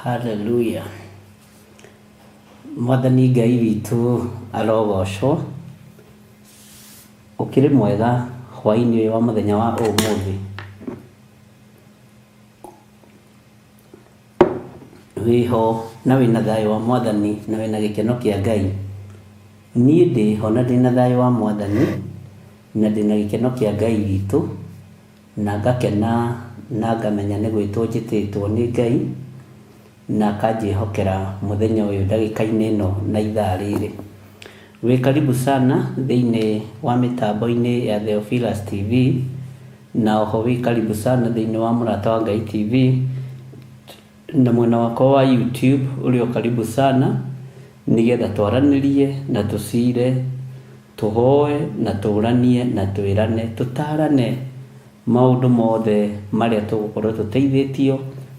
Hallelujah. Mwathani Ngai witũ arogocwo. Ũkĩrĩ mwega hwaĩ-inĩ ũyũ wa mũthenya wa ũmũthĩ. Wĩho na wĩna thayũ wa Mwathani na wĩna gĩkeno kĩa Ngai. Niĩ ndĩho na ndĩna thayũ wa Mwathani na ndĩna gĩkeno kĩa Ngai witũ na ngakena na ngamenya nĩ gwĩtwo njĩtĩtwo nĩ Ngai na akanjĩhokera mũthenya ũyũ ndagĩka-inĩ ĩno na ithaa rĩrĩ. Wĩ karibu sana thĩinĩ wa mĩtambo-inĩ ya Theophilus TV na oho wĩ karibu sana thĩinĩ wa Mũrata wa Ngai TV na mwena wakwa wa YouTube ũrĩ o karibu sana nĩgetha twaranĩrie na tũcire, tũhoe na tũranie na twĩrane, tũtarane maũndũ mothe marĩa tũgũkorwo tũteithĩtio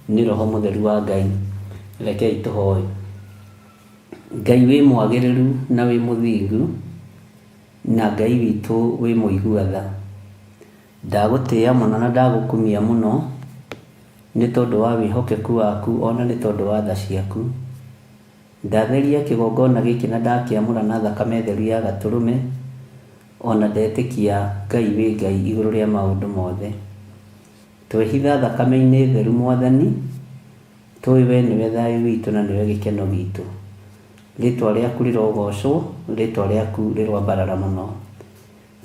nĩ Roho Mũtheru wa Ngai. Rekei tũhoe. Ngai wĩ mwagĩrĩru na wĩ mũthingu, na Ngai witũ wĩ mũigua tha. Ndagũtĩĩa mũno na ndagũkumia mũno nĩ tondũ wa wĩhokeku waku ona nĩ tondũ wa tha ciaku. Ndatheria kĩgongona gĩkĩ na ndakĩamũra na thakame theru ya Gatũrũme, o na ndetĩkia Ngai wĩ Ngai igũrũ rĩa maũndũ mothe. Twehitha thakame-inĩ theru Mwathani, tũĩ we nĩwe thayũ witũ na nĩwe gĩkeno gitũ. Rĩtwa rĩaku rĩrogocwo, rĩtwa rĩaku rĩroambarara mũno.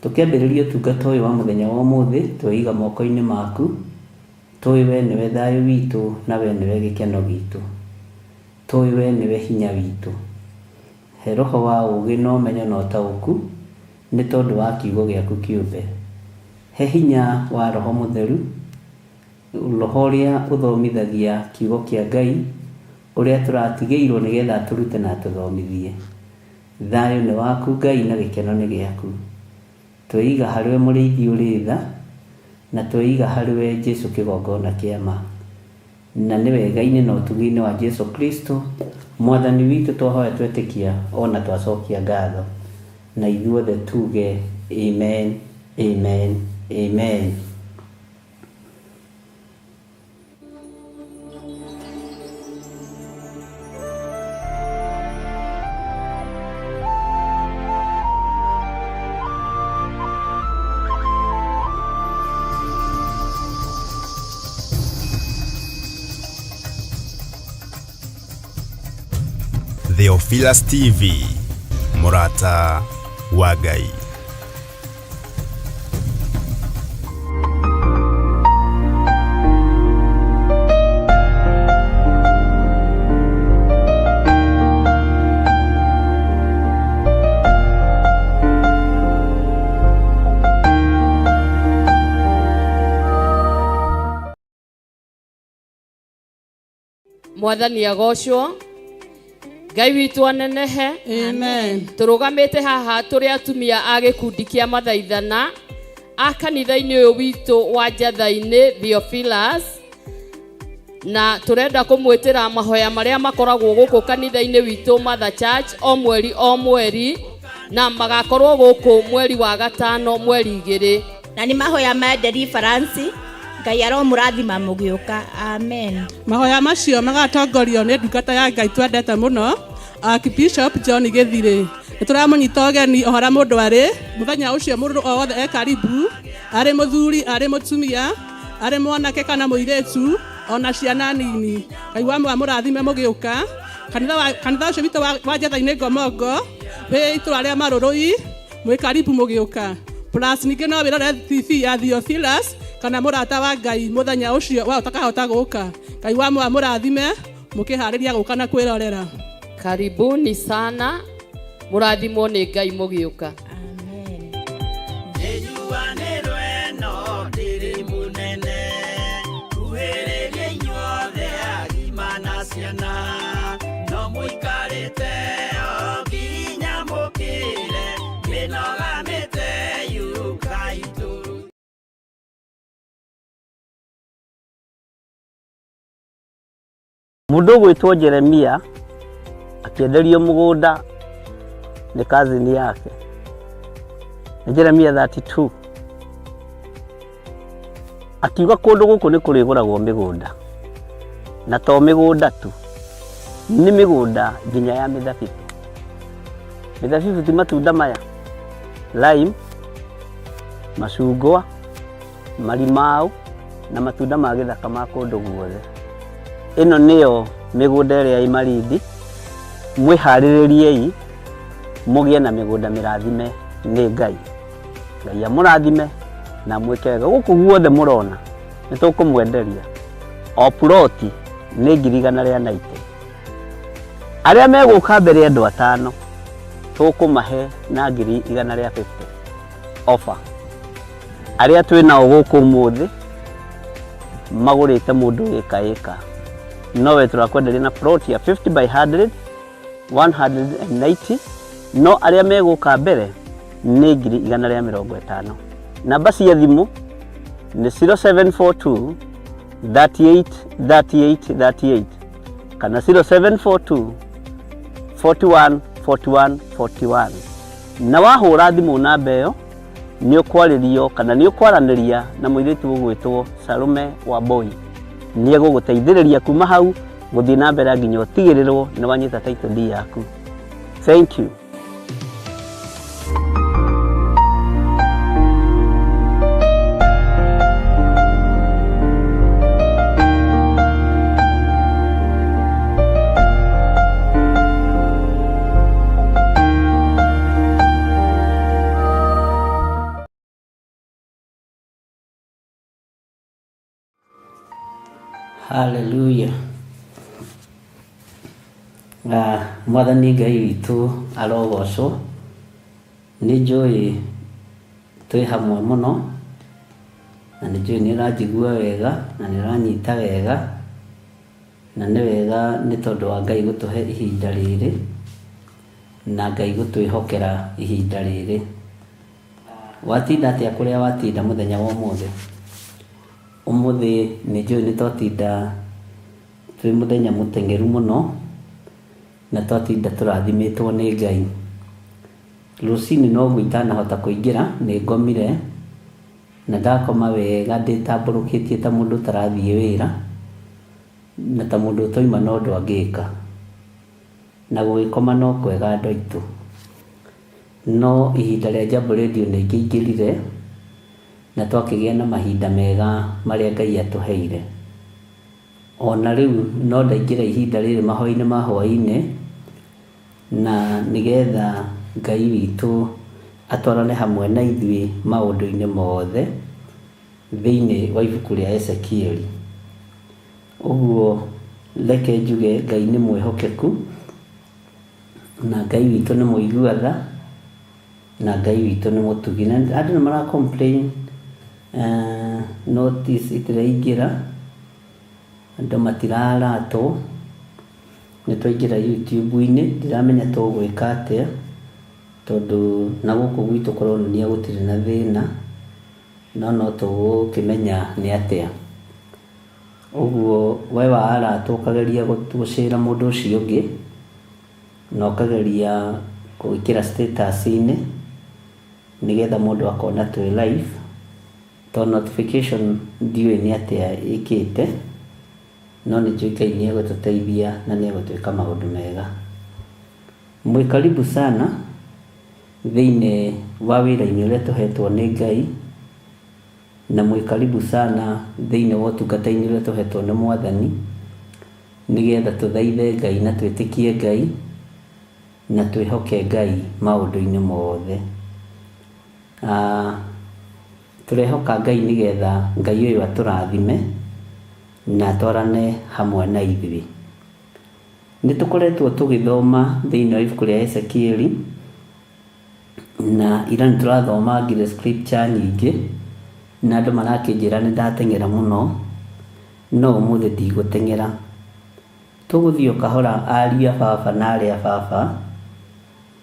Tũkĩambĩrĩria ũtungata ũyũ wa mũthenya wa ũmũthĩ, tweiga moko-inĩ maku, tũĩ we nĩwe thayũ witũ na we nĩwe gĩkeno gitũ. Tũĩ we nĩwe hinya witũ. He roho wa ũũgĩ na ũmenyo na ũtaũku nĩ tondũ wa kiugo gĩaku kĩũmbe. He hinya wa Roho Mũtheru, Roho ũrĩa ũthomithagia kiugo kĩa Ngai, ũrĩa tũratigĩirwo nĩgetha atũrute na atũthomithie. Thayũ nĩ waku Ngai na gĩkeno nĩ gĩaku. Tweiga harĩwe mũrĩithi ũrĩ tha, na tweiga harĩwe Jesu kĩgongona kĩa ma. Na nĩ wega-inĩ na ũtugi-inĩ wa Jesu Kristo, Mwathani witũ twahoya twetĩkia o na twacokia ngatho. Na ithuothe tuge Amen, Amen, Amen. Theophilus TV, mũrata wa Ngai. Mwathani agocwo, Ngai witũ anenehe. Amen. Tũrũgamĩte haha tũrĩ atumia a gĩkundi kĩa mathaithana a kanitha-inĩ ũyũ witũ wa Njatha-inĩ Theophilus, na tũrenda kũmwĩtĩra mahoya marĩa makoragwo gũkũ kanitha-inĩ witũ Mother Church o mweri o mweri, na magakorwo gũkũ mweri wa gatano mweri 2. Na nĩ mahoya ma deliverance. Ngai aromũrathima mũgĩũka. Amen. Mahoya macio magatongorio nĩ ndungata ya Ngai twendete mũno, Archbishop John Gĩthirĩ. Nĩ tũramũnyita ũgeni o harĩa mũndũ arĩ mũthenya ũcio, mũndũ o wothe e karibu, arĩ mũthuri, arĩ mũtumia, arĩ mwanake kana mũirĩtu, ona ciana nini. Ngai wa mũrathime mũgĩũka. Kanitha ũcio witũ wa Njatha-inĩ Ngomongo wĩ itũra rĩa Marũrũi, mwĩ karibu mũgĩũka. Plus ningĩ no wĩrore TV ya Theophilus kana mũrata wa Ngai mũthenya ũcio wa ũtakahota gũka. Ngai wa mũrathime mũkĩharĩria gũka na kwĩrorera. Karibuni sana, mũrathimwo nĩ Ngai mũgĩũka. Amen. Mũndũ ũgwĩtwo Jeremia akĩenderio mũgũnda nĩ cousin yake. Nĩ Jeremia 32. Akiuga kũndũ gũkũ nĩ kũrĩgũragwo mĩgũnda, na to mĩgũnda tu. Nĩ mĩgũnda nginya ya mĩthabibũ. Mĩthabibũ ti matunda maya, lime, macungwa, marimau na matunda ma gĩthaka ma kũndũ guothe. Ĩno nĩyo mĩgũnda ĩrĩa ĩ Malindi. Mwĩharĩrĩriei mũgĩe na mĩgũnda mĩrathime nĩ Ngai. Ngai amũrathime na amwĩke wega. Gũkũ guothe mũrona nĩ tũkũmwenderia o puroti nĩ 190,000. Arĩa megũka mbere andũ atano tũkũmahe na 150,000 offer. Arĩa twĩ nao gũkũ ũmũthĩ magũrĩte mũndũ ĩka ĩka, nowe tũrakwenderia na plot ya 50 by 100 190, no arĩa megũka mbere nĩ 150,000. Namba cia thimũ nĩ 0742 38 38 38 kana 0742 41 41 41. Na wahũra thimũ namba ĩyo nĩ ũkwarĩrio kana nĩ ũkwaranĩria na mũirĩtu ũgwĩtwo Salome Wambui. Nĩ egũgũteithĩrĩria kuma hau gũthiĩ na mbere nginya ũtigĩrĩrwo nĩ wanyita title deed yaku. Thank you. Hallelujah. Mwathani Ngai witũ arogocwo. Nĩ njũĩ twĩ hamwe mũno, na nĩ njũĩ nĩ ũranjigua wega, na nĩ ũranyita wega, na nĩ wega nĩ tondũ wa Ngai gũtũhe ihinda rĩrĩ, na Ngai gũtwĩhokera ihinda rĩrĩ. Watinda atĩa kũrĩa watinda mũthenya wa ũmũthĩ? Ũmũthĩ nĩ njũĩ nĩ twatinda twĩ mũthenya mũteng'eru mũno, na twatinda tũrathimĩtwo nĩ Ngai. Rũcinĩ noguo itanahota kũingĩra nĩ ngomire, na ndakoma wega ndĩtambũrũkĩtie ta mũndũ ũtarathiĩ wĩra, na ta mũndũ ũtoima na ũndũ angĩka. Na gũgĩkoma no kwega andũ aitũ. No ihinda rĩa Jambo Radio nĩ ngĩingĩrire, na twakĩgĩa na mahinda mega marĩa Ngai atũheire. Ona rĩu no ndaingĩra ihinda rĩrĩ mahoya-inĩ ma hwaĩ-inĩ, na nĩgetha Ngai witũ atwarane hamwe na ithuĩ maũndũ-inĩ mothe thĩinĩ wa ibuku rĩa Ezekieli. Ũguo reke njuge Ngai nĩ mwĩhokeku, na Ngai witũ nĩ mũigua tha, na Ngai witũ nĩ mũtugi. Na andũ nĩ mara complain notice itiraingĩra, andũ matiraratwo. Nĩ twaingĩra YouTube-inĩ, ndiramenya tũgwĩka atĩa, tondũ na gũkũ gwitũ kũronania gũtirĩ na thĩna, no no tũgũkĩmenya nĩ atĩa. Ũguo we waratwo ũkageria gũcĩra mũndũ ũcio ũngĩ, na ũkageria gwĩkĩra status-inĩ, nĩgetha mũndũ akona twĩ live, tondũ notification ndiũĩ nĩ atĩa ĩkĩte. No nĩ njũĩ Ngai nĩ egũtũteithia na nĩ egũtwĩka maũndũ mega. Mwĩ karibu sana thĩinĩ wa wĩra-inĩ ũrĩa tũhetwo nĩ Ngai, na mwĩ karibu sana thĩinĩ wa ũtungata-inĩ ũrĩa tũhetwo nĩ Mwathani, nĩgetha tũthaithe Ngai na twĩtĩkie Ngai, na twĩhoke Ngai maũndũ-inĩ mothe. Tũrehoka Ngai nĩgetha Ngai ũyũ atũrathime na atwarane hamwe na ithuĩ. Nĩ tũkoretwo tũgĩthoma thĩinĩ wa ibuku rĩa Ezekieli, na ira nĩ tũrathomangire scripture nyingĩ, na andũ marakĩnjĩra nĩ ndateng'era mũno, no ũmũthĩ ndigũteng'era. Tũgũthiĩ o kahora ariũ a baba na aarĩ a baba,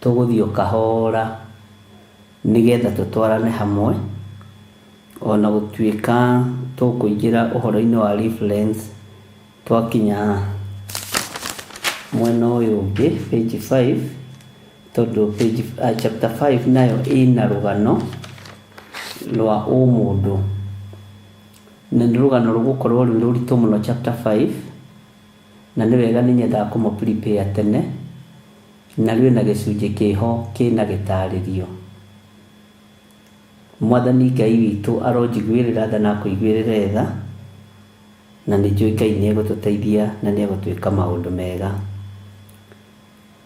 tũgũthiĩ o kahora nĩgetha tũtwarane hamwe, ona gũtuĩka tũkũingĩra ũhoro-inĩ wa reference twakinya mwena ũyũ ũngĩ page 5, tondũ page, chapter 5 nayo ĩna rũgano rwa ũmũndũ, na nĩ rũgano rũgũkorwo rwĩ rũritũ mũno chapter 5. Na nĩ wega nĩ nyendaga kũmũ prepare tene, na rwĩna gĩcunjĩ kĩho kĩna gĩtarĩrio. Mwathani Ngai witũ aronjiguĩrĩra tha na akũiguĩrĩre tha, na nĩ njũĩ Ngai nĩ egũtũteithia na nĩ egũtwĩka maũndũ mega.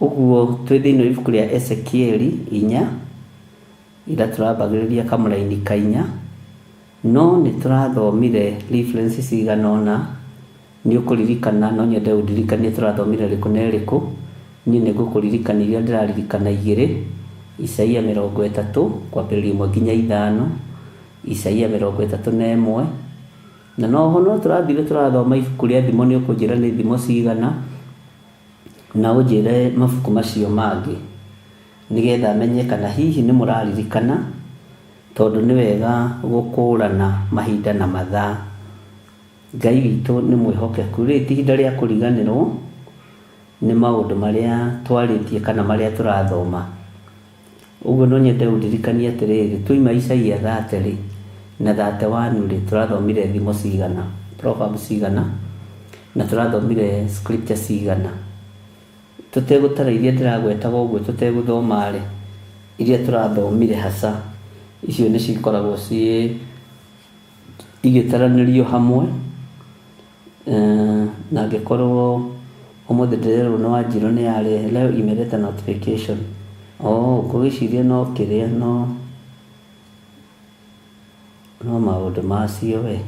Ũguo twĩ thĩinĩ wa ibuku rĩa Ezekieli inya, ira tũrambagĩrĩria kamũraini ka inya, no nĩ tũrathomire reference cigana ũna, nĩ ũkũririkana, no nyende ũndirikanie tũrathomire ĩrĩkũ na ĩrĩkũ, niĩ nĩ ngũkũririkania iria ndĩraririkana igĩrĩ, Isaia 30 kwambĩrĩria 1 nginya 5, Isaia 31, na noho no tũrathire tũrathoma ibuku rĩa Thimo, nĩ ũkũnjĩra nĩ thimo cigana, na ũnjĩre mabuku macio mangĩ, nĩgetha menye kana hihi nĩ mũraririkana, tondũ nĩ wega gũkũrana mahinda na mathaa. Ngai witũ nĩ mwĩhokeku, rĩrĩ ti ihinda rĩa kũriganĩrwo nĩ maũndũ marĩa twarĩtie kana marĩa tũrathoma. Ũguo no nyende ũndirikanie atĩrĩrĩ, twauma Isaia 30 rĩ, na 31 rĩ, tũrathomire thimo cigana, proverbs cigana, na tũrathomire scripture cigana. Tũtegũtara iria ndĩragwetaga ũguo tũtegũthoma rĩ, iria tũrathomire hasa, icio nĩ cikoragwo ciĩ igĩtaranĩrio hamwe, na angĩkorwo ũmũthĩ ndĩrerwo nĩ Wanjirũ nĩ yarehe, leo imeleta notification. Oh, ngũgĩciria no kĩrĩa no no maũndũ macio we.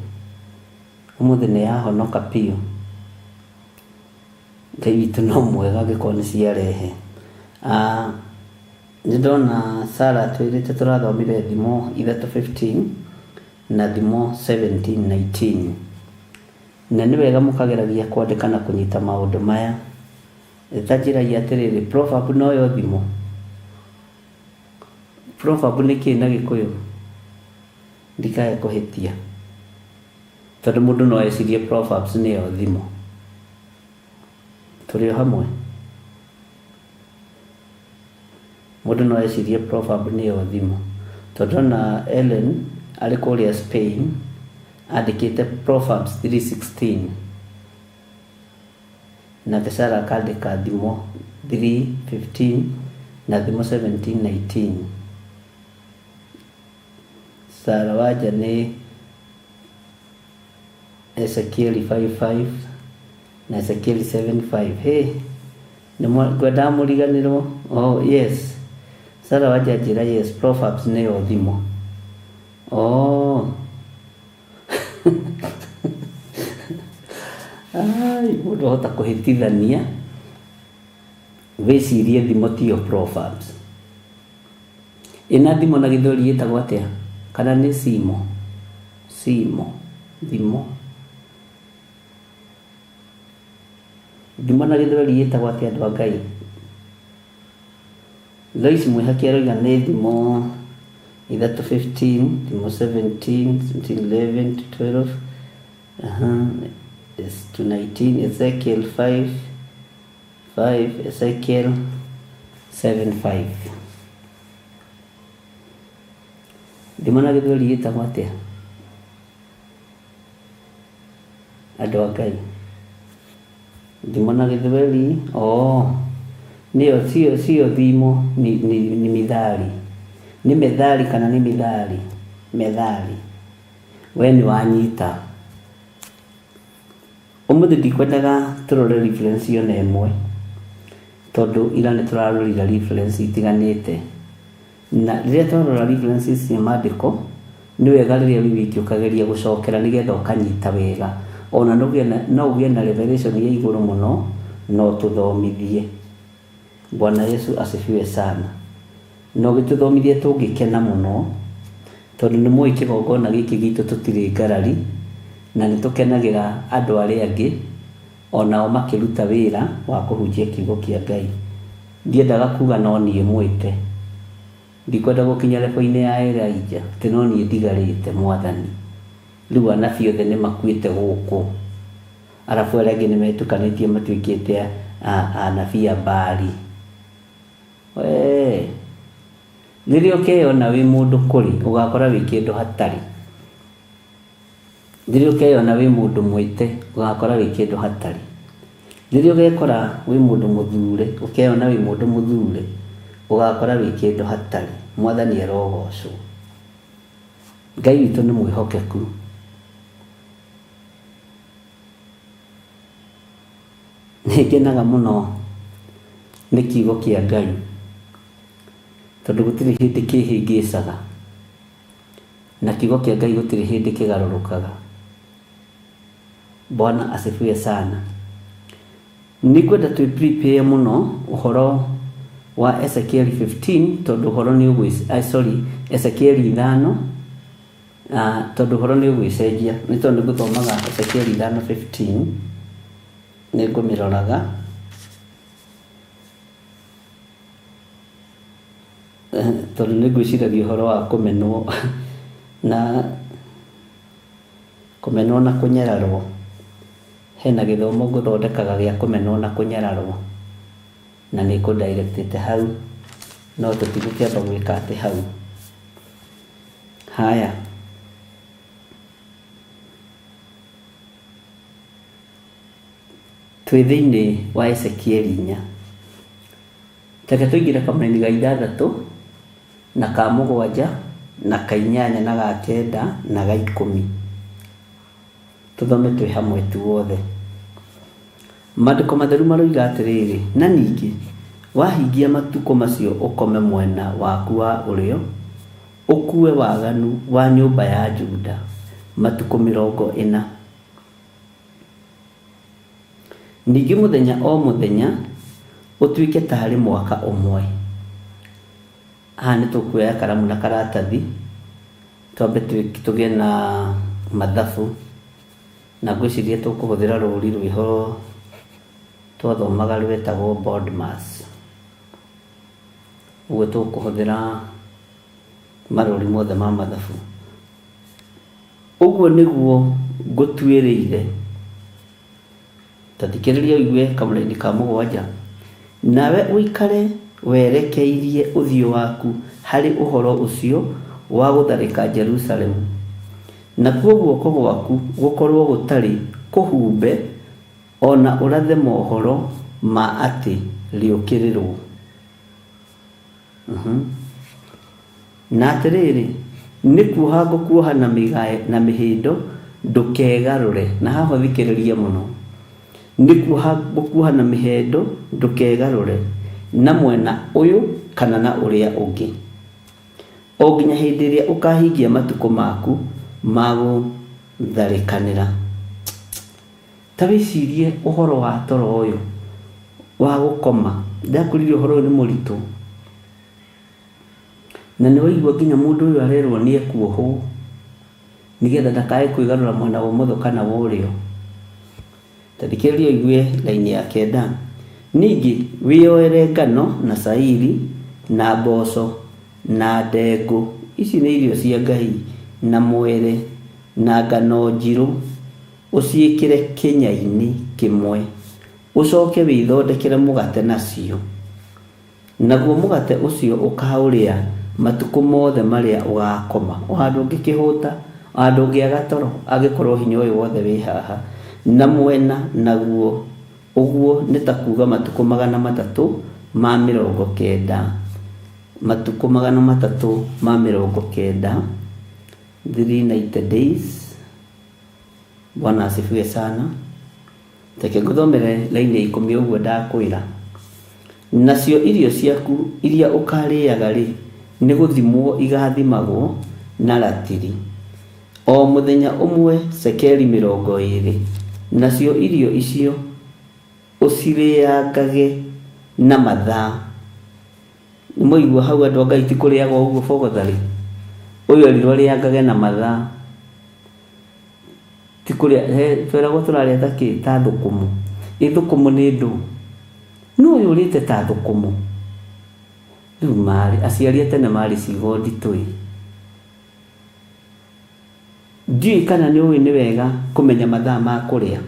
Ũmũthĩ nĩ yahonoka biũ. Ngai witũ no mwega angĩkorwo nĩ ciarehe. Nĩ ndona Sarah atwĩrĩte tũrathomire Thimo 3:15 na Thimo 17:19. Na nĩ wega mũkageragia kwandĩka na kũnyita maũndũ maya. Ta njĩrai atĩrĩrĩ, proverb noyo thimo? Proverb nĩ kĩĩ na Gĩkũyũ? Ndikae kũhĩtia. Tondũ mũndũ no ecirie proverbs nĩyo thimo. Tũrĩ o hamwe? Mũndũ no ecirie proverb nĩyo thimo. Tondũ ndona Ellen arĩ kũrĩa Spain andĩkĩte Proverbs 3:16 nake Sarah akandĩka Thimo 3:15 na Thimo 17:19. Sarah Wanja nĩ Ezekieli 5:5 na Ezekieli 7:5. Hey, ngwendaga mũriganĩrwo. Oh, yes. Sarah Wanja anjĩra yes, Proverbs nĩyo thimo. Oh. Ai, mũndũ ahota kũhĩtithania wĩcirie thimo tiyo Proverbs. Ĩna thimo na gĩthweri ĩtagwo atĩa? Kana nĩ simo? Simo, thimo. Thimo na gĩthweri ĩtagwo atĩa andũ a Ngai? Lois Mwĩhaki aroiga nĩ thimo 3:15, thimo 17, 11 to 12, to 19, Ezekiel 5, 5, Ezekiel 7, 5. Thimo na gĩthweri ĩtagwo atĩa? Andũ a Ngai. Thimo na gĩthweri, oh, nĩyo sio sio thimo ni, ni, ni mithali. Nĩ methali kana nĩ mithali? Methali. We nĩ wanyita. Ũmũthĩ ndikwendaga tũrore reference ona ĩmwe, tondũ ira nĩ tũrarorire reference itiganĩte. Na rĩrĩa twarora references cia maandĩko, nĩ wega rĩrĩa wĩ wiki ũkageria gũcokera nĩgetha ũkanyita wega. Ona no ũgĩe na revelation ya igũrũ mũno, no ũtũthomithie. Bwana Yesu asifiwe sana. Na ũgĩtũthomithia tũngĩkena mũno, tondũ nĩ mũĩ kĩgongona gĩkĩ gitũ tũtirĩ ngarari, na nĩ tũkenagĩra andũ arĩa angĩ onao makĩruta wĩra wa kũhunjia kiugo kĩa Ngai. Ndiendaga kuga no niĩ mwĩte. Ndikwenda gũkinya level-inĩ ya Elijah, atĩ no niĩ ndigarĩte Mwathani. Rĩu anabii othe nĩ makuĩte gũkũ. Arabu arĩa angĩ nĩ metukanĩtie matuĩkĩte anabii a Baali. Wee, rĩrĩa ũkeyona wĩ mũndũ kũrĩ, ũgakora wĩ kĩndũ hatarĩ. Rĩrĩa ũkeyona wĩ mũndũ mwĩte, ũgakora wĩ kĩndũ hatarĩ. Rĩrĩa ũgekora wĩ mũndũ mũthure, ũkeyona wĩ mũndũ mũthure, ũgakora wĩ kĩndũ hatarĩ. Mwathani arogocwo. Ngai witũ nĩ mwĩhokeku. Nĩ ngenaga mũno nĩ kiugo kĩa Ngai, tondũ gũtirĩ hĩndĩ kĩhĩngĩcaga, na kiugo kĩa Ngai gũtirĩ hĩndĩ kĩgarũrũkaga. Bwana asifiwe sana. Nĩ ngwenda twĩ prepare mũno ũhoro wa Ezekiel 15 tondũ ũhoro nĩ ũgwĩ sorry Ezekiel 5 tondũ ũhoro nĩ ũgwĩcenjia nĩ tondũ nĩ ngũthomaga Ezekiel 5:15 nĩ ngũmĩroraga tondũ nĩ ngwĩciragia ũhoro wa kũmenwo na Kũmenwo na kũnyararwo. Hena gĩthomo ngũthondekaga gĩa kũmenwo na kũnyararwo, na nĩ ngũ direct ĩte hau, no tũtigũkĩamba gwĩka atĩ hau. Haya. Twĩ thĩinĩ wa Ezekieli inya. Reke tũingĩre kamũraini ga ithathatũ, na ka mũgwanja, na ka inyanya, na ga kenda, na ga ikũmi. Tũthome twĩ hamwe tuothe. Maandĩko matheru maroiga atĩrĩrĩ, na ningĩ, wahingia matukũ macio ũkome mwena waku wa ũrĩo, ũkuue waganu wa nyũmba ya Juda matukũ 40. Ningĩ mũthenya o mũthenya ũtuĩke taarĩ mwaka ũmwe. Haha nĩ tũkuoya karamu na karatathi, twambe tũgĩe na mathabu, na ngwĩciria tũkũhũthĩra rũri rwĩho twathomaga rwetagwo BODMAS. Ũguo tũkũhũthĩra marũri mothe ma mathabu. Ũguo nĩguo ngũtuĩrĩire. Ta thikĩrĩria ũigue kamũraini ka mũgwanja. Nawe ũikare werekeirie ũthiũ waku harĩ ũhoro ũcio wa gũtharĩka Jerusalemu, nakuo guoko gwaku gũkorũo gũtarĩ kũhumbe o na ũrathe mohoro ma atĩ rĩũkĩrĩrũo. Na atĩrĩrĩ, nĩ kuoha ngũkuoha na mĩhĩndo, ndũkegarũre. Na haha ũthikĩrĩrie mũno. Nĩ kuoha ngũkuoha na mĩhĩndo, ndũkegarũre na mwena ũyũ kana na ũrĩa ũngĩ, o nginya hĩndĩ ĩrĩa ũkahingia matukũ maku ma gũtharĩkanĩra. Ta wĩcirie ũhoro wa toro ũyũ wa gũkoma. Ndakwĩrire ũhoro ũyũ nĩ mũritũ. Na nĩ waigua nginya mũndũ ũyũ arerwo nĩ ekuohwo nĩgetha ndakae kwĩgarũra mwena wa ũmotho kana wa ũrĩo. Ta thikĩrĩria ũigue raini ya kenda. Ningĩ wĩyoere ngano na cairi na mboco na ndengũ, ici nĩ irio cia Ngai, na mwere na ngano njirũ, ũciĩkĩre kĩnya-inĩ kĩmwe, ũcoke wĩthondekere mũgate nacio. Naguo mũgate ũcio ũkaũrĩa matukũ mothe marĩa ũgaakoma. O handũ ũngĩkĩhũta, o handũ ũngĩaga toro, angĩkorwo hinya ũyũ wothe wĩ haha, na mwena naguo, ũguo nĩ ta kuuga matukũ 390, matukũ 390, 390 days. Bwana asifiwe sana. Reke ngũthomere raini ya ikũmi ũguo ndakwĩra. Nacio irio ciaku iria ũkarĩaga-rĩ, nĩ gũthimwo igathimagwo na ratiri, o mũthenya ũmwe cekeri 20, nacio irio icio ũcirĩangage na mathaa. Nĩmwaigua hau andũ a Ngai ti kũrĩaga o ũguo bogotharĩ? Ũyũ erirwo arĩangage na mathaa. Ti kũrĩa, he, tweragwo tũrarĩa ta kĩ? Ta thũkũmũ. Ĩ thũkũmũ nĩ ndũ? Nũ ũyũ ũrĩte ta thũkũmũ? Rĩu marĩ, aciari a tene marĩ ciugo nditũ ĩ. Ndiũĩ kana nĩ ũĩ nĩ wega kũmenya mathaa ma kũrĩa.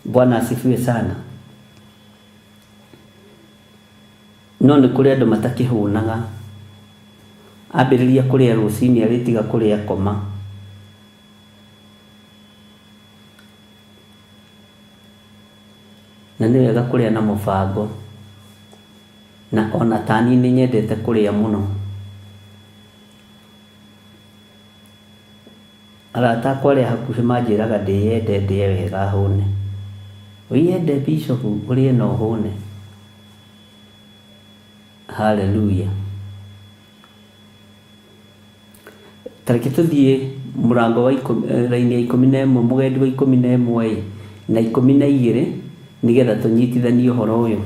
Bwana asifiwe sana. No nĩ kũrĩ andũ matakĩhũnaga. Ambĩrĩria kũrĩa rũcinĩ arĩtiga kũrĩa akoma. Na nĩ wega kũrĩa na mũbango. Na ona taniĩ nĩ nyendete kũrĩa mũno. Arata akwa arĩa hakuhĩ manjĩraga ndĩyende ndĩe wega hũne. Wĩyende bishop ũrĩe na ũhũne. Hallelujah. Ta reke tũthiĩ mũrango wa raini ya 11, mũgendi wa 11 ĩ, na 12, nĩgetha tũnyitithanie ũhoro ũyũ.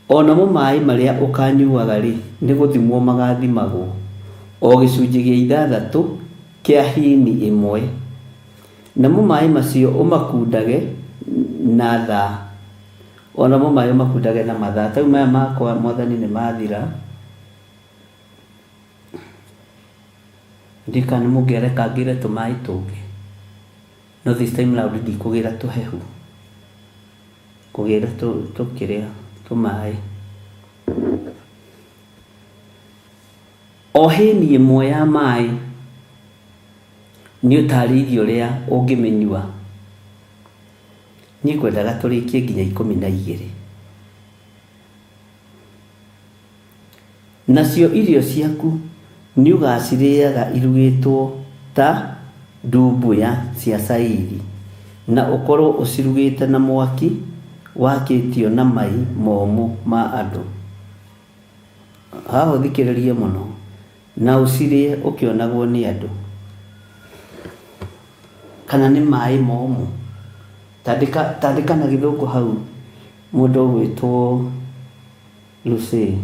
O namo maĩ marĩa ũkanyuaga-rĩ, nĩ gũthimwo magathimagwo, o gĩcunjĩ gĩa ithathatũ kĩa hini ĩmwe, namo maĩ macio ũmakundage na thaa, o namo maĩ ũmakundage na mathaa. Ta rĩu maya makwa, Mwathani, nĩ mathira. Ndiũĩ kana nĩ mũngĩareka ngĩre tũmaĩ tũngĩ, no this time round ndikũgĩra tũhehu, ngũgĩra tũkĩrĩa tũmaĩ. O hĩni ĩmwe ya maĩ nĩ ũtarĩirie ũrĩa ũngĩmĩnyua. Niĩ ngwendaga tũrĩkie nginya 12. Nacio irio ciaku nĩũgacirĩaga irugĩtwo ta ndumbuya cia cairi, na ũkorũo ũcirugĩte na mwaki wakĩtio na mai momũ ma andũ. Haha ũthikĩrĩrie mũno, na ũcirĩe ũkĩonagwo nĩ andũ. Kana nĩ maĩ momũ. Tandĩka, tandĩka na gĩthũngũ hau mũndũ ũgwĩtwo Lucy.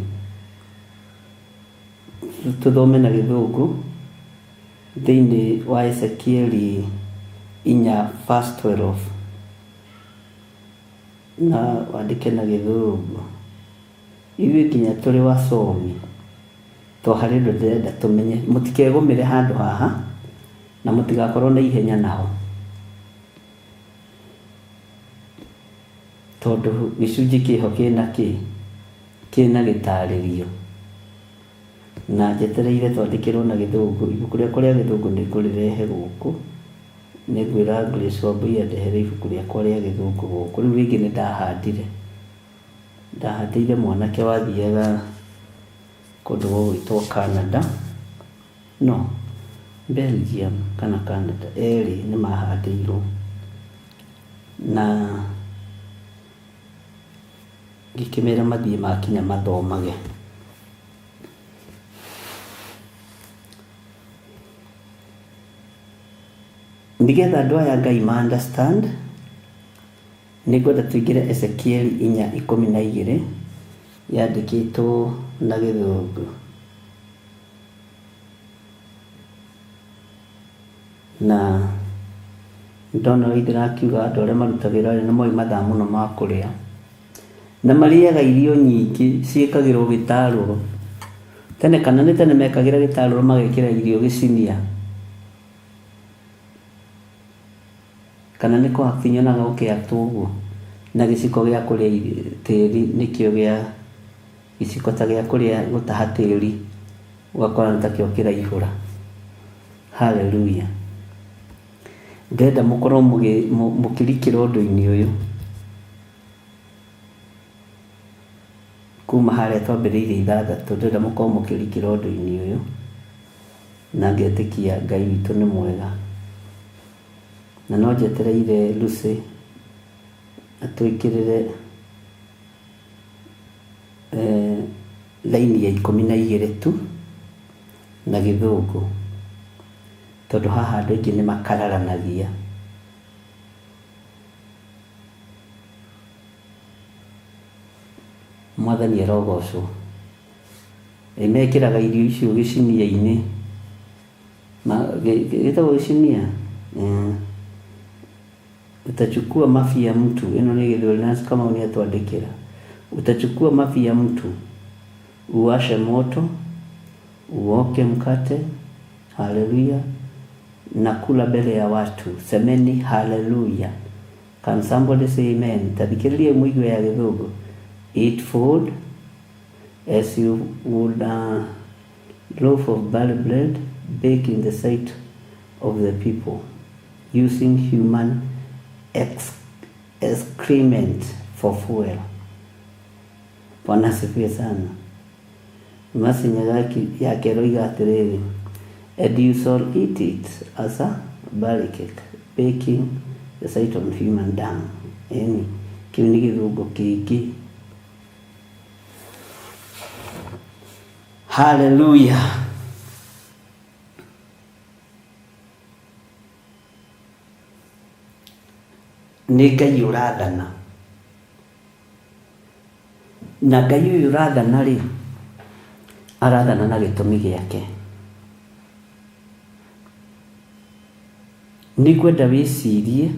Tũthome na gĩthũngũ thĩinĩ wa Ezekieli 4 verse 12 na wandĩke na gĩthũngũ. Ithuĩ nginya tũrĩ wasomi to harĩ ũndũ ndĩrenda tũmenye. Mũtikegũmĩre handũ haha na mũtigakorwo na ihenya naho. Tondũ gĩcunjĩ kĩho kĩna kĩ? Kĩna gĩtarĩrio. Na njetereire twandĩkĩrwo na gĩthũngũ. Ibuku rĩakwa rĩa gĩthũngũ nĩ ngũrĩrehe gũkũ. Nĩ ngwĩra Grace Wambui andehere ibuku rĩakwa rĩa gĩthũngũ gũkũ. Rĩu rĩngĩ nĩ ndahandire. Ndahandĩire mwanake wathiaga kũndũ gũgwĩtwo Canada. No, Belgium kana Canada, erĩ nĩ mahandĩirwo. Na ngĩkĩmera mathiĩ makinya mathomage. Nĩgetha andũ aya Ngai ma understand, nĩngwenda tũingĩre Ezekieli 4:12 yandĩkĩtwo na gĩthũngũ. Na ndona ũrĩa ndĩrakiuga andũ arĩa marutaga wĩra nĩ moĩ mathaa mũno ma kũrĩa. Na marĩaga irio nyingĩ ciĩkagĩrwo gĩtarũrũ. Tene kana nĩ tene mekagĩra gĩtarũrũ magekĩra irio gĩcinia. Kana nĩ kũ act nyonaga ũkĩ act ũguo na gĩciko gĩa kũrĩa tĩri nĩkĩo gĩa gĩciko ta gĩa kũrĩa gũtaha tĩri ũgakora nĩ takĩo kĩraihũra. Hallelujah. Ndĩrenda mũkorwo mũkĩrikĩra ũndũ-inĩ ũyũ kuma harĩa twambĩrĩirie ithathatũ, ndĩrenda mũkorwo mũkĩrikĩra ũndũ-inĩ ũyũ na ngetĩkia Ngai witũ nĩ mwega. Na no njetereire Lucy atwĩkĩrĩre raini ya 12 tu na gĩthũngũ, tondũ haha andũ aingĩ nĩ makararanagia. Mwathani arogocwo. Ĩ mekĩraga irio icio gĩcinia-inĩ, gĩtagwo gĩcinia? Utachukua mafi ya mtu, ĩno nĩ gĩthweri Nancy Kamau nĩ atwandĩkĩra. Utachukua mafi ya mtu, uwashe moto, uoke mkate, haleluya, na kula mbele ya watu. Semeni haleluya. Can somebody say amen? Ta thikĩrĩriai mũigue ya gĩthũngũ. Eat food as you would a loaf of barley bread, bake in the sight of the people, using human excrement. for fuel. Bwana asifiwe sana. Mercy Nyagaki yake ĩroiga atĩrĩrĩ, and you shall eat it as a barley cake, baking the sight of human dung. Ĩni, kĩu nĩ gĩthũngũ kĩingĩ. Hallelujah. Nĩ Ngai ũrathana. Na Ngai ũyũ ũrathana rĩ, arathana na gĩtũmi gĩake. Nĩ ngwenda wĩcirie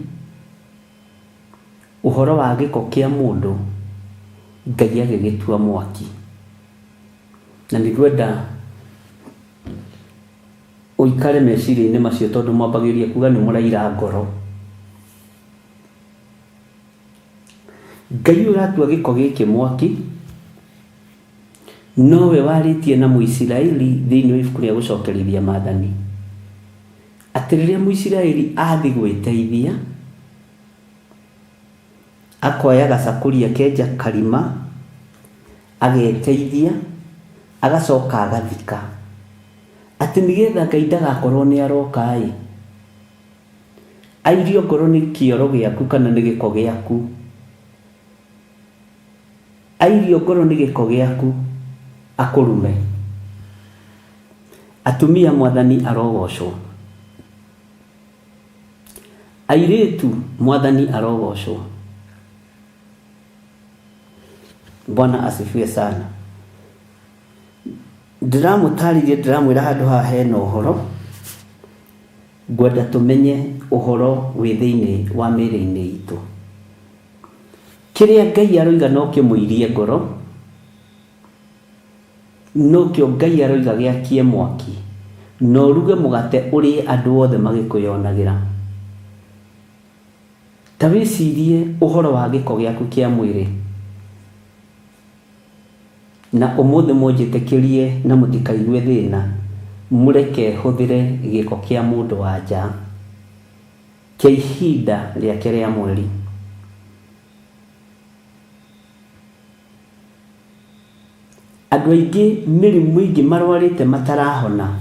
ũhoro wa gĩko kĩa mũndũ Ngai agĩgĩtua mwaki. Na nĩ ngwenda ũikare meciria-inĩ macio tondũ mwambagĩrĩria kuga nĩ mũraira ngoro. Ngai ũyũ ũratua gĩko gĩkĩ mwaki, nowe warĩtie na Mũisiraeli thĩinĩ wa ibuku rĩa gũcokerithia maathani, atĩ rĩrĩa Mũisiraeli athiĩ gwĩteithia, akoya gacakũri akenja karima, ageteithia, agacoka agathika, atĩ nĩgetha Ngai ndagakorwo nĩ aroka-ĩ, Airio ngoro nĩ kĩoro gĩaku kana nĩ gĩko gĩaku. Airio ngoro nĩ gĩko gĩaku akũrume. Atumia Mwathani arogocwo. Airĩtu Mwathani arogocwo. Bwana asifiwe sana. Ndĩramũtarĩria ndĩramwĩra handũ haha hena ũhoro. Ngwenda tũmenye ũhoro wĩ thĩinĩ wa mĩĩrĩ-inĩ itũ. Kĩrĩa Ngai aroiga no kĩmũirie ngoro, nokĩo Ngai aroiga gĩakie mwaki, na ũruge mũgate ũrĩe andũ othe magĩkwĩyonagĩra. Ta wĩcirie ũhoro wa gĩko gĩaku kĩa mwĩrĩ. Na ũmũthĩ mũnjĩtĩkĩrie na mũtikaigue thĩna, mũreke hũthĩre gĩko kĩa mũndũ-wa-nja kĩa ihinda rĩake rĩa mweri. Andũ aingĩ mĩrimũ ĩngĩ marwarĩte matarahona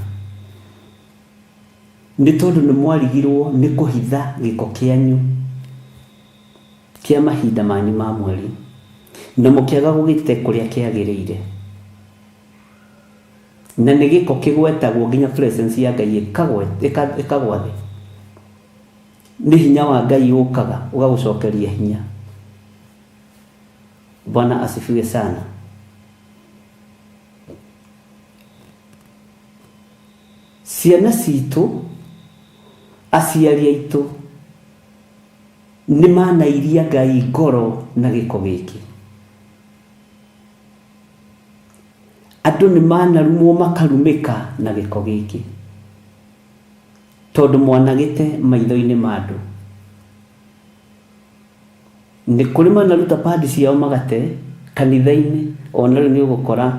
nĩ tondũ nĩ mwarigirwo nĩ kũhitha gĩko kĩanyu. Kĩa mahinda manyu ma mweri, na mũkĩaga gũgĩte kũrĩa kĩagĩrĩire. Na nĩ gĩko kĩgwetagwo nginya presence ya Ngai ĩkagwa thĩ. Nĩ hinya wa Ngai ũkaga ũgagũcokeria hinya. Bwana asifiwe sana. Ciana citũ, aciari aitũ, Nĩ manairia Ngai ngoro na gĩko gĩkĩ. Andũ nĩ manarumwo makarumĩka na gĩko gĩkĩ. Tondũ mwanagĩte maitho-inĩ ma andũ. Nĩ kũrĩ manaruta padi ciao magate kanitha-inĩ, ona rĩu nĩ ũgũkora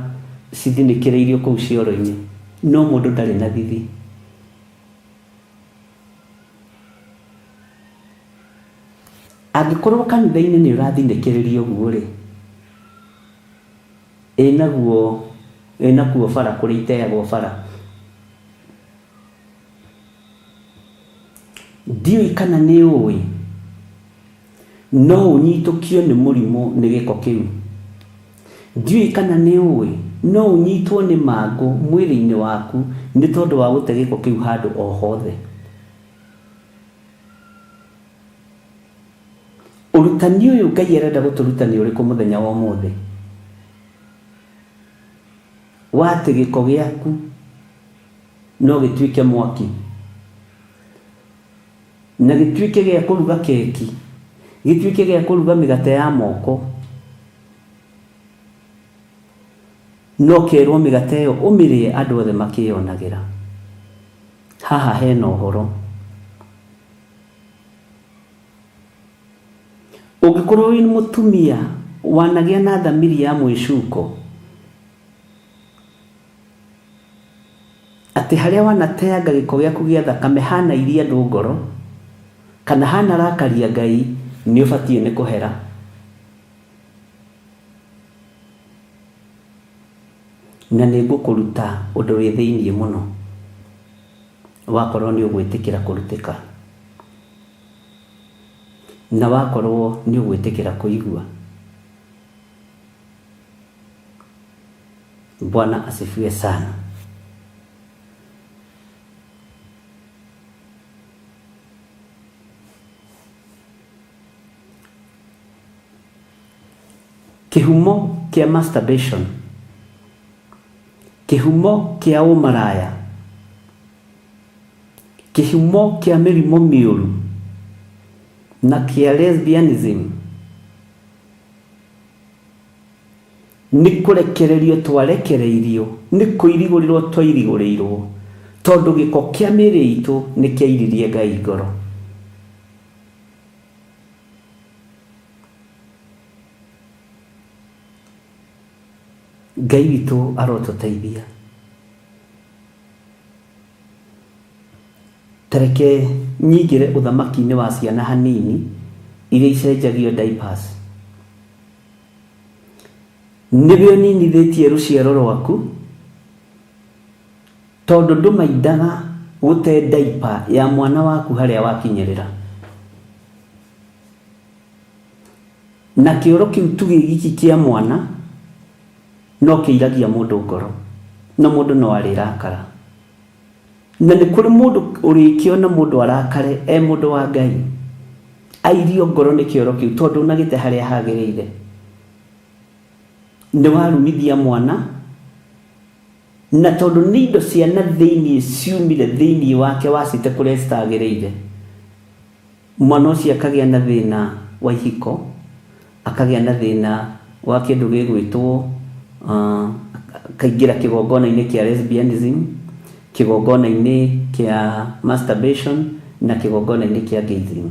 cithinĩkĩrĩirio kũu cioro-inĩ, no mũndũ ndarĩ na thithi. Angĩkorwo kanitha-inĩ nĩ ũrathinĩkĩrĩria ũguo-rĩ, ĩ naguo ĩ nakuo bara kũrĩa iteagwo bara? Ndiũĩ kana nĩ ũĩ, no ũnyitũkio nĩ mũrimũ nĩ gĩko kĩu. Ndiũĩ kana nĩ ũĩ, no ũnyitwo nĩ mangũ mwĩrĩ-inĩ waku nĩ tondũ wa gũte gĩko kĩu handũ o hothe. Ũrutani ũyũ Ngai arenda gũtũruta nĩ ũrĩkũ mũthenya wa ũmũthĩ? Wa atĩ gĩko gĩaku no gĩtuĩke mwaki, na gĩtuĩke gĩa kũruga keki, gĩtuĩke gĩa kũruga mĩgate ya moko. No kerwo mĩgate ĩyo ũmĩrĩe andũ othe makĩyonagĩra. Haha hena ũhoro. Ũngĩkorwo wĩ mũtumia wanagĩa na thamiri ya mwĩcuko, atĩ harĩa wanateanga gĩko gĩaku gĩa thakame hanairia andũ ngoro, kana hanarakaria Ngai, nĩ ũbatiĩ nĩ kũhera. Na nĩ ngũkũruta ũndũ wĩ thĩiniĩ mũno, wakorwo nĩ ũgwĩtĩkĩra kũrutĩka, na wakorwo nĩ ũgwĩtĩkĩra kũigua. Bwana asifiwe sana. Kĩhumo kĩa masturbation, kĩhumo kĩa ũmaraya, kĩhumo kĩa mĩrimũ mĩũru na kĩa lesbianism nĩ kũrekererio twarekereirio, nĩ kũirigũrĩrwo twairigũrĩirwo, tondũ gĩko kĩa mĩĩrĩ itũ nĩ kĩairirie Ngai ngoro. Ngai witũ arotũteithia. Ta reke nyingĩre ũthamaki-inĩ wa ciana hanini iria icenjagio diapers. Nĩwe ũninithĩtie rũciaro rwaku tondũ ndũmaindaga gũte diaper ya mwana waku harĩa wakinyĩrĩra. Na kĩoro kĩu tu gĩ giki kĩa mwana no kĩiragia mũndũ ngoro, na mũndũ no arĩrakara. Na nĩ kũrĩ mũndũ ũrĩkĩona mũndũ arakare e mũndũ wa Ngai, airio ngoro nĩ kĩoro kĩu tondũ ndũnagĩte harĩa hagĩrĩire. Nĩ warumithia mwana, na tondũ nĩ indo cia na thĩiniĩ ciumire thĩiniĩ wake wacite kũrĩa citagĩrĩire. Mwana ũcio akagĩa na thĩna wa ihiko, akagĩa na thĩna wa kĩndũ gĩgwĩtwo akaingĩra kĩgongona-inĩ kĩa lesbianism, kĩgongona-inĩ kĩa masturbation na kĩgongona-inĩ kĩa gayism.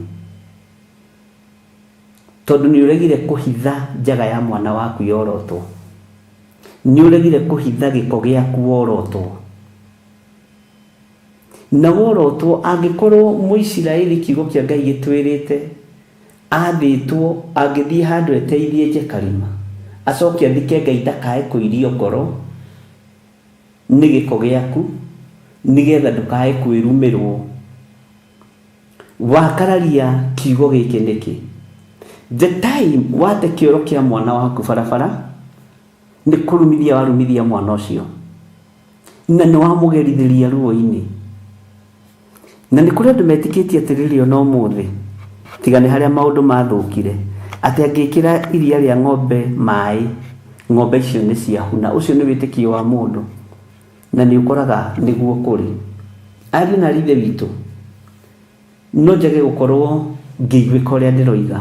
Tondũ nĩ ũregire kũhitha njaga ya mwana waku yorotwo, nĩ ũregire kũhitha gĩko gĩaku worotwo. Na worotwo, angĩkorwo Mũisiraeli kiugo kĩa Ngai gĩtwĩrĩte athĩtwo angĩthiĩ handũ eteithie enje karima, acoke athike Ngai ndakae kũirio ngoro nĩ gĩko gĩaku, nĩgetha ndũkae kwĩrumĩrwo. Wakararia kiugo gĩkĩ nĩkĩ? The time wate kĩoro kĩa mwana waku barabara, nĩ kũrumithia warumithia mwana ũcio na nĩ wamũgerithĩria ruo-inĩ. Na nĩ kũrĩ andũ metĩkĩtie atĩrĩrĩ ona ũmũthĩ, tiga nĩ harĩa maũndũ mathũkire, atĩ angĩkĩra iria rĩa ng'ombe maĩ, ng'ombe icio nĩ ciahuna. Ũcio nĩ wĩtĩkio wa mũndũ na nĩ ũkoraga nĩguo kũrĩ. Ariũ na aarĩ a Ithe witũ, no njage gũkorwo ngĩiguĩka ũrĩa ndĩroiga.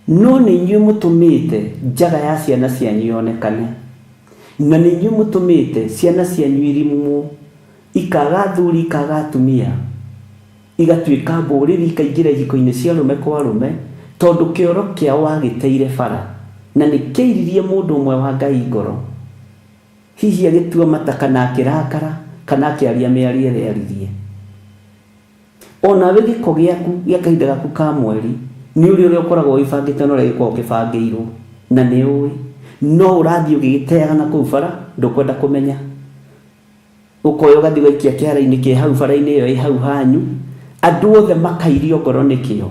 No nĩ inyuĩ mũtũmĩte njaga ya ciana cianyu yonekane, na nĩ inyuĩ mũtũmĩte ciana cianyu irimwo, ikaaga athuri ikaaga atumia, igatuĩka mbũrĩri ikaingĩra ihiko-inĩ cia arũme kwa arũme, tondũ kĩoro kĩao wagĩteire bara, na nĩ kĩairirie mũndũ ũmwe wa Ngai ngoro, hihi agĩtua mata kana akĩrakara, kana akĩaria mĩario ĩrĩa aaririe. O nawe gĩko gĩaku gĩa kahinda gaku ka mweri nĩ ũrĩ ũrĩa ũkoragwo wĩbangĩte na ũrĩa gĩkoragwo kĩbangĩirwo na nĩ ũĩ no ũrathiĩ ũgĩgĩteaga na kũu bara ndũkwenda kũmenya. Ũkoya ũgathiĩ ũgaikia kĩara-inĩ kĩ hau bara-inĩ ĩyo ĩ hau hanyu, andũ othe makairio ngoro nĩkĩo.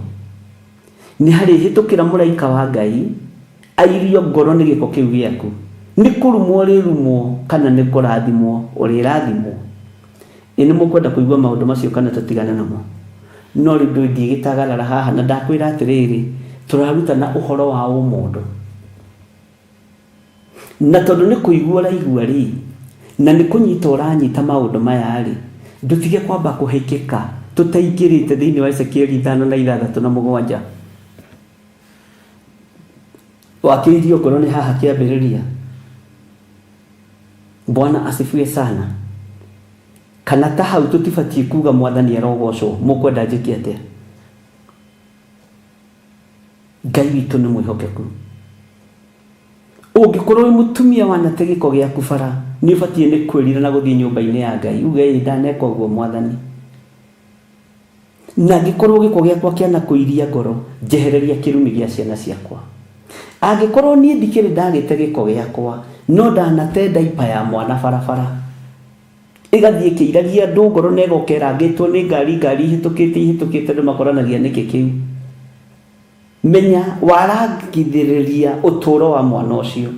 Nĩ harĩhĩtũkĩra mũraika wa Ngai airio ngoro nĩ gĩko kĩu gĩaku. Nĩ kũrumwo ũrĩrumwo kana nĩ kũrathimwo ũrĩrathimwo. Ĩ nĩ mũkwenda kũigua maũndũ macio kana tũtigane namo? No rĩu ndũĩ ngĩgĩtagarara haha na ndakwĩra atĩrĩrĩ, tũrarutana ũhoro wa ũmũndũ. Na tondũ nĩ kũigua ũraigua-rĩ, na nĩ kũnyita ũranyita maũndũ maya-rĩ, ndũtige kwamba kũhĩkĩka tũtaingĩrĩte thĩinĩ wa Ezekieli ithano na ithathatũ na mũgwanja. Wakĩirio ngoro nĩ haha kĩambĩrĩria. Bwana asifiwe sana. Kana ta hau tũtibatiĩ kuga Mwathani arogocwo, mũkwenda njĩke atĩa? Ngai witũ nĩ mwĩhokeku. Ũngĩkorwo wĩ mũtumia wanate gĩko gĩaku bara, nĩ ũbatiĩ nĩ kwĩrira na gũthiĩ nyũmba-inĩ ya Ngai uge ĩ ndaneka ũguo Mwathani. Na angĩkorwo gĩko gĩakwa kĩanakũiria ngoro, njehereria kĩrumi gĩa ciana ciakwa. Angĩkorwo niĩ ndikĩrĩ ndagĩte gĩko gĩakwa, No ndanate ndaipa ya mwana barabara ĩgathiĩ ĩkĩiragia andũ ngoro na ĩgoka ĩrangĩtwo nĩ ngari, ngari ihĩtũkĩte ihĩtũkĩte andũ makoranagia nĩkĩ kĩu. Menya warangithĩrĩria ũtũũro wa mwana ũcio.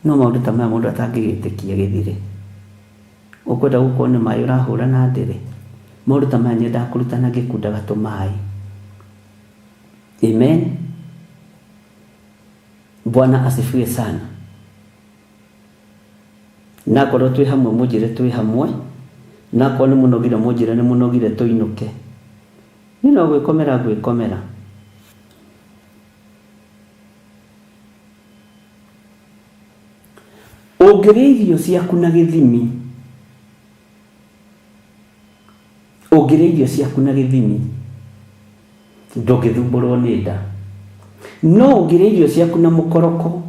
No maũndũ ta maya mũndũ atangĩgĩtĩkia gĩthire. Ũkwenda gũkorwo nĩ maĩ ũrahũra na ndĩrĩ? Maũndũ ta maya nyendaga kũrutana ngĩkundaga tũmaĩ. Amen. Bwana asifiwe sana. Na akorwo twĩ hamwe mũnjĩre twĩ hamwe, na akorwo nĩ mũnogire mũnjĩre nĩ mũnogire tũinũke. Niĩ no gwĩkomera ngwĩkomera. Ũngĩrĩa irio ciaku na gĩthimi, ũngĩrĩa irio ciaku na gĩthimi, ndũngĩthumbũrwo nĩ nda. No ũngĩrĩa irio ciaku na mũkoroko,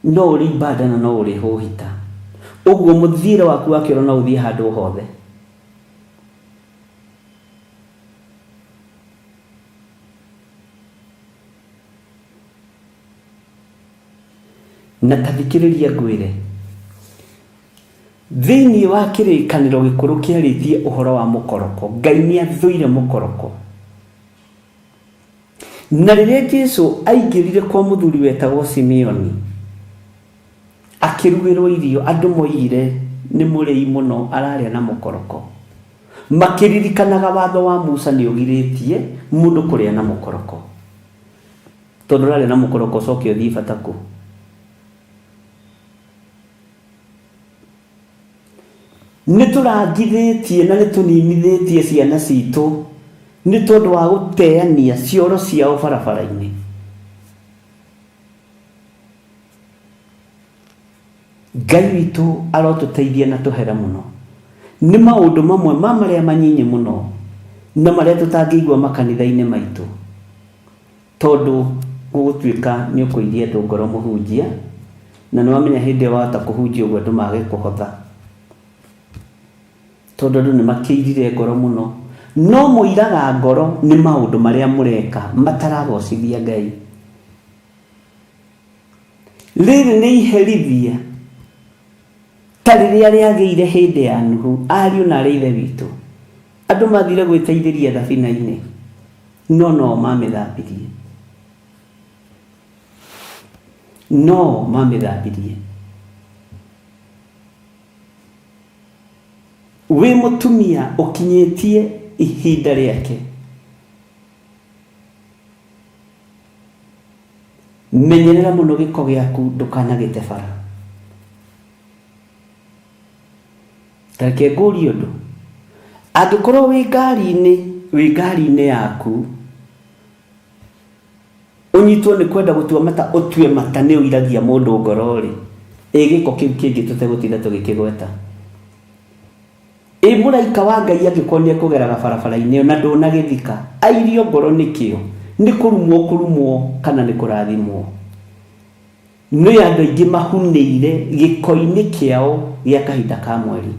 no ũrĩ nda na no ũrĩ hũhita. Ũguo mũthiĩre waku wa kĩoro no ũthiĩ handũ o hothe. Na ta thikĩrĩria ngwĩre, thĩinĩ wa kĩrĩkanĩro gĩkũrũ kĩarĩtie ũhoro wa mũkoroko, Ngai nĩ athũire mũkoroko. Na rĩrĩa Jesu aingĩrire kwa mũthuri wetagwo Simeoni, akĩrugĩrwo irio, andũ moigire nĩ mũrĩi mũno ararĩa na mũkoroko. Makĩririkanaga watho wa Musa nĩ ũgirĩtie mũndũ kũrĩa na mũkoroko. Tondũ ũrarĩa na mũkoroko ũcoke ũthiĩ bata kũ? Nĩ tũrangithĩtie na nĩ tũninithĩtie ciana citũ nĩ tondũ wa gũteania cioro ciao barabara-inĩ. Ngai witũ arotũteithia na tũhere mũno. Nĩ maũndũ mamwe ma marĩa manyinyi mũno na marĩa tũtangĩigua makanitha-inĩ maitũ. Tondũ gũgũtuĩka nĩ ũkũiria andũ ngoro mũhunjia, na nĩ wamenya hĩndĩ ĩyo wahota kũhunjia ũguo andũ mage kũhotha. Tondũ andũ nĩ makĩirire ngoro mũno. No mũiraga ngoro nĩ maũndũ marĩa mũreka mataragocithia Ngai. Rĩrĩ nĩ iherithia ta rĩrĩa rĩagĩire hĩndĩ ya Nuhu, ariũ na arĩ ithe witũ. Andũ mathire gwĩteithĩria thabina-inĩ, no no mamĩthambirie. No mamĩthambirie. Wĩ mũtumia ũkinyĩtie ihinda rĩake. Menyerera mũno gĩko gĩaku ndũkanagĩte bara. Ta reke ngũrie ũndũ, angĩkorwo wĩ ngari-inĩ, wĩ ngari-inĩ yaku, ũnyitwo nĩ kwenda gũtua mata ũtue mata nĩ ũiragia mũndũ ngoro-rĩ, ĩ gĩko kĩu kĩngĩ tũtegũtinda tũgĩkĩgweta? Ĩ mũraika wa Ngai angĩkorwo nĩ ekũgeraga barabara-inĩ ĩyo na ndũnagĩthika, airio ngoro nĩkĩo? Nĩ kũrumwo ũkũrumwo kana nĩ kũrathimwo? Nĩ andũ aingĩ mahunĩire gĩko-inĩ kĩao gĩa kahinda ka mweri.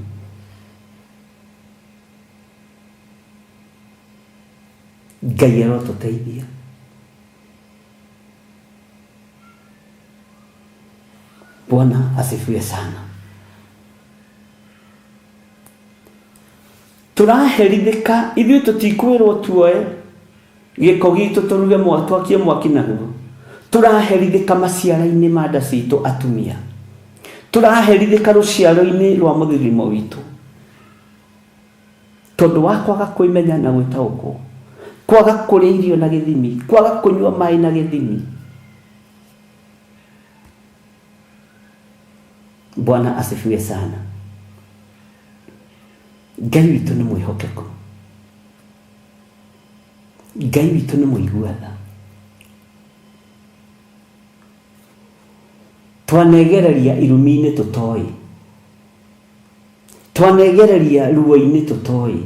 Ngai arotũteithia. Bwana asifiwe sana. Tũraherithĩka ithuĩ tũtikwĩrwo tuoe gĩko gitũ tũruge twakie mwaki naguo. Tũraherithĩka maciara-inĩ ma nda citũ atumia. Tũraherithĩka rũciaro-inĩ rwa mũthithimo witũ. Tondũ wa kwaga kwĩmenya na gwĩtaũkwo. Kwaga kũrĩa irio na gĩthimi. Kwaga kũnyua maĩ na gĩthimi. Bwana asifiwe sana. Ngai witũ nĩ mwĩhokeku. Ngai witũ nĩ mũigua tha. Twanegereria irumi-inĩ tũtoĩ. Twanegereria ruo-inĩ tũtoĩ.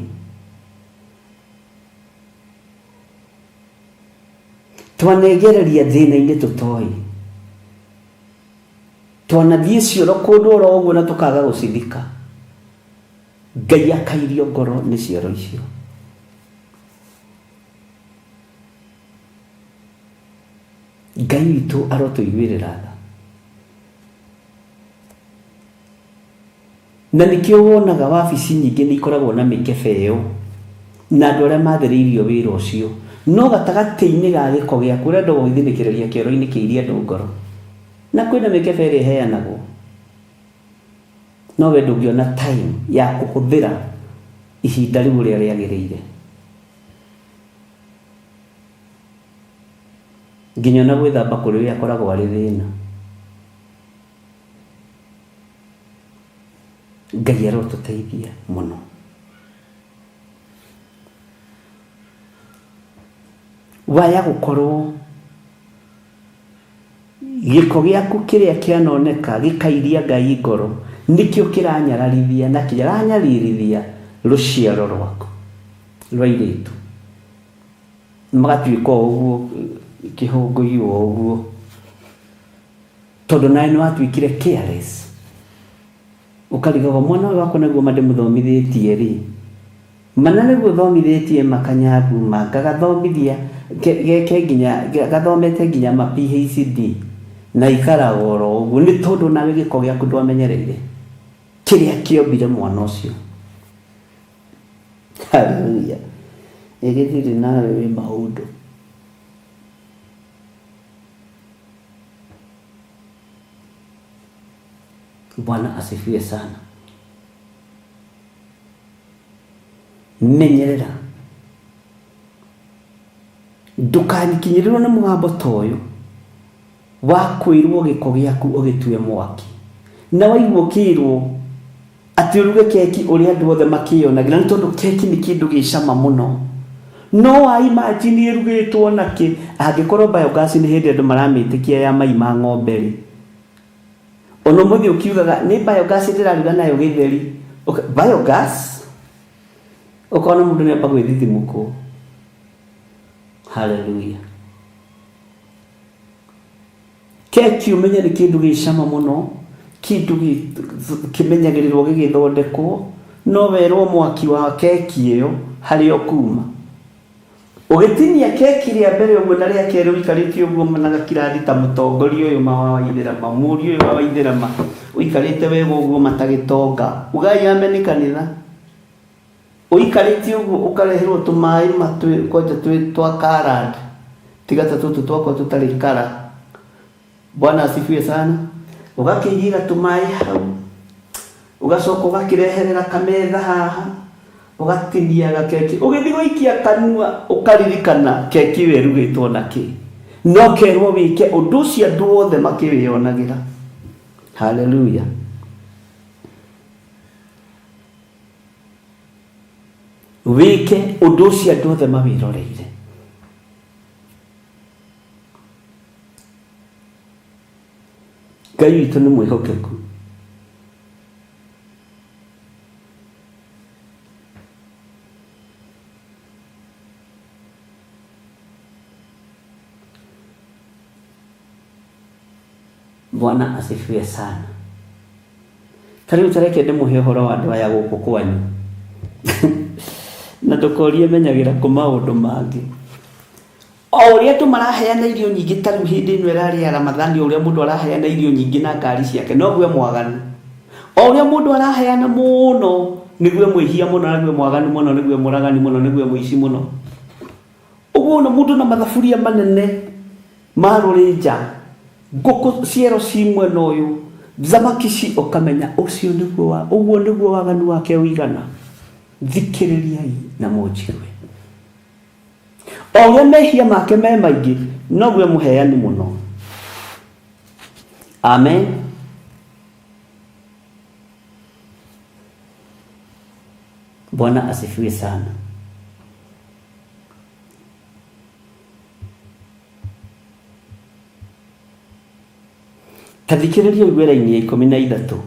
Twanegereria thĩna-inĩ tũtoĩ. Twanathiĩ cioro kũndũ oro ũguo na tũkaga gũcithika. Ngai akairio ngoro nĩ cioro icio. Ngai witũ arotũiguĩrĩra tha. Na nĩkĩo wonaga wabici nyingĩ nĩ ikoragwo na mĩkebe ĩyo na andũ arĩa mathĩrĩirio wĩra ũcio. No gatagatĩ-inĩ ga gĩko gĩaku ũrenda gũgĩthinĩkĩrĩria kĩoro-inĩ kĩirie andũ ngoro. Na kwĩna mĩkebe ĩrĩa ĩheanagwo. No we ndũngĩona time ya kũhũthĩra ihinda rĩu ũrĩa rĩagĩrĩire. Nginya ona gwĩthamba kũrĩ we akoragwo arĩ thĩna. Ngai arotũteithia mũno. Waya gũkorwo gĩko gĩaku kĩrĩa kĩanoneka gĩkairia Ngai ngoro nĩkĩo kĩranyararithia na kĩranyaririthia rũciaro rwaku rwa airĩtu. Magatuĩka o ũguo kĩhũngũi o ũguo. Tondũ nawe nĩ watuĩkire careless. Ũkarigagwo mwana ũyũ wakwa nĩguo ma ndĩmũthomithĩtie rĩ, mana nĩguo thomithĩtie ma kanyagu ma ngagathomithia geke nginya gathomete nginya ma PhD na ikaraga oro ũguo nĩ tondũ nawe gĩko gĩaku ndwamenyereire kĩrĩa kĩombire mwana ũcio. Hallelujah. Ĩgĩthirĩ nawe wĩ maũndũ. Bwana asifiwe sana. Menyerera ndũkanikinyĩrĩrwo nĩ mũgambo ta ũyũ wa kwĩrwo gĩko gĩaku ũgĩtue mwaki na waigua ũkĩrwo Atĩ ũruge keki ũrĩa andũ othe makĩyonagĩra nĩ tondũ keki nĩ kĩndũ gĩ cama mũno. No wa imagine ĩrugĩtwo na kĩ? Angĩkorwo biogas nĩ hĩndĩ andũ maramĩtĩkia ya mai ma ng'ombe rĩ, ona ũmũthĩ ũkiugaga nĩ biogas ndĩraruga nayo gĩtheri, biogas? Ũkona mũndũ nĩ amba gwĩthithimũkwo. Hallelujah. Keki ũmenye nĩ kĩndũ gĩ cama mũno, kĩndũ kĩmenyagĩrĩrwo gĩgĩthondekwo, no werwo mwaki wa keki ĩyo harĩa ũkuma. Ũgĩtinia keki rĩa mbere ũguo na rĩa kerĩ ũikarĩte ũguo na gakirathi ta mũtongoria ũyũ ma wa Waithĩrama, mũriũ ũyũ wa Waithĩrama, ũikarĩte wega ũguo ma ta gĩtonga. Ugai ameni kanitha. Ũikarĩte ũguo ũkareherwo tũmaĩ ma twĩ kwanja twĩ twa colored tiga ta tũtũ twakwa tũtarĩ colour. Bwana asifiwe sana. Ũgakĩigĩra tũmaĩ hau, ũgacoka ũgakĩreherera kametha haha, ũgatinia gakeki. Ũgĩthiĩ gũikia kanua ũkaririkana keki ĩyo ĩrugĩtwo na kĩ. Na ũkerwo wĩke ũndũ ũcio andũ othe makĩwĩyonagĩra. Hallelujah. Wĩke ũndũ ũcio andũ othe mawĩroreire. Ngai witũ nĩ mwĩhokeku. Bwana asifiwe sana. Ta rĩu ta reke ndĩmũhe ũhoro wa andũ aya gũkũ kwanyu. Na ndũkorie menyagĩra kũ maũndũ mangĩ. O ũrĩa andũ maraheana irio nyingĩ ta rĩu hĩndĩ ĩno ĩrarĩ ya Ramadhani, o ũrĩa mũndũ araheana irio nyingĩ na ngari ciake, noguo e mwaganu. O ũrĩa mũndũ araheana mũno, nĩguo e mwĩhia mũno, na nĩguo e mwaganu mũno, nĩguo e mũragani mũno, nĩguo e mũici mũno. Ũguo wona mũndũ na mathaburia manene ma rũrĩnja, ngũkũ ciero ci mwena ũyũ, thamaki ci, ũkamenya ũcio nĩguo wa, ũguo nĩguo waganu wake ũigana. Thikĩrĩriai na mũnjigue. O ũrĩa mehia make me maingĩ, noguo e mũheani mũno. Amen. Bwana asifiwe sana. Ta thikĩrĩria ũigue raini ya 13.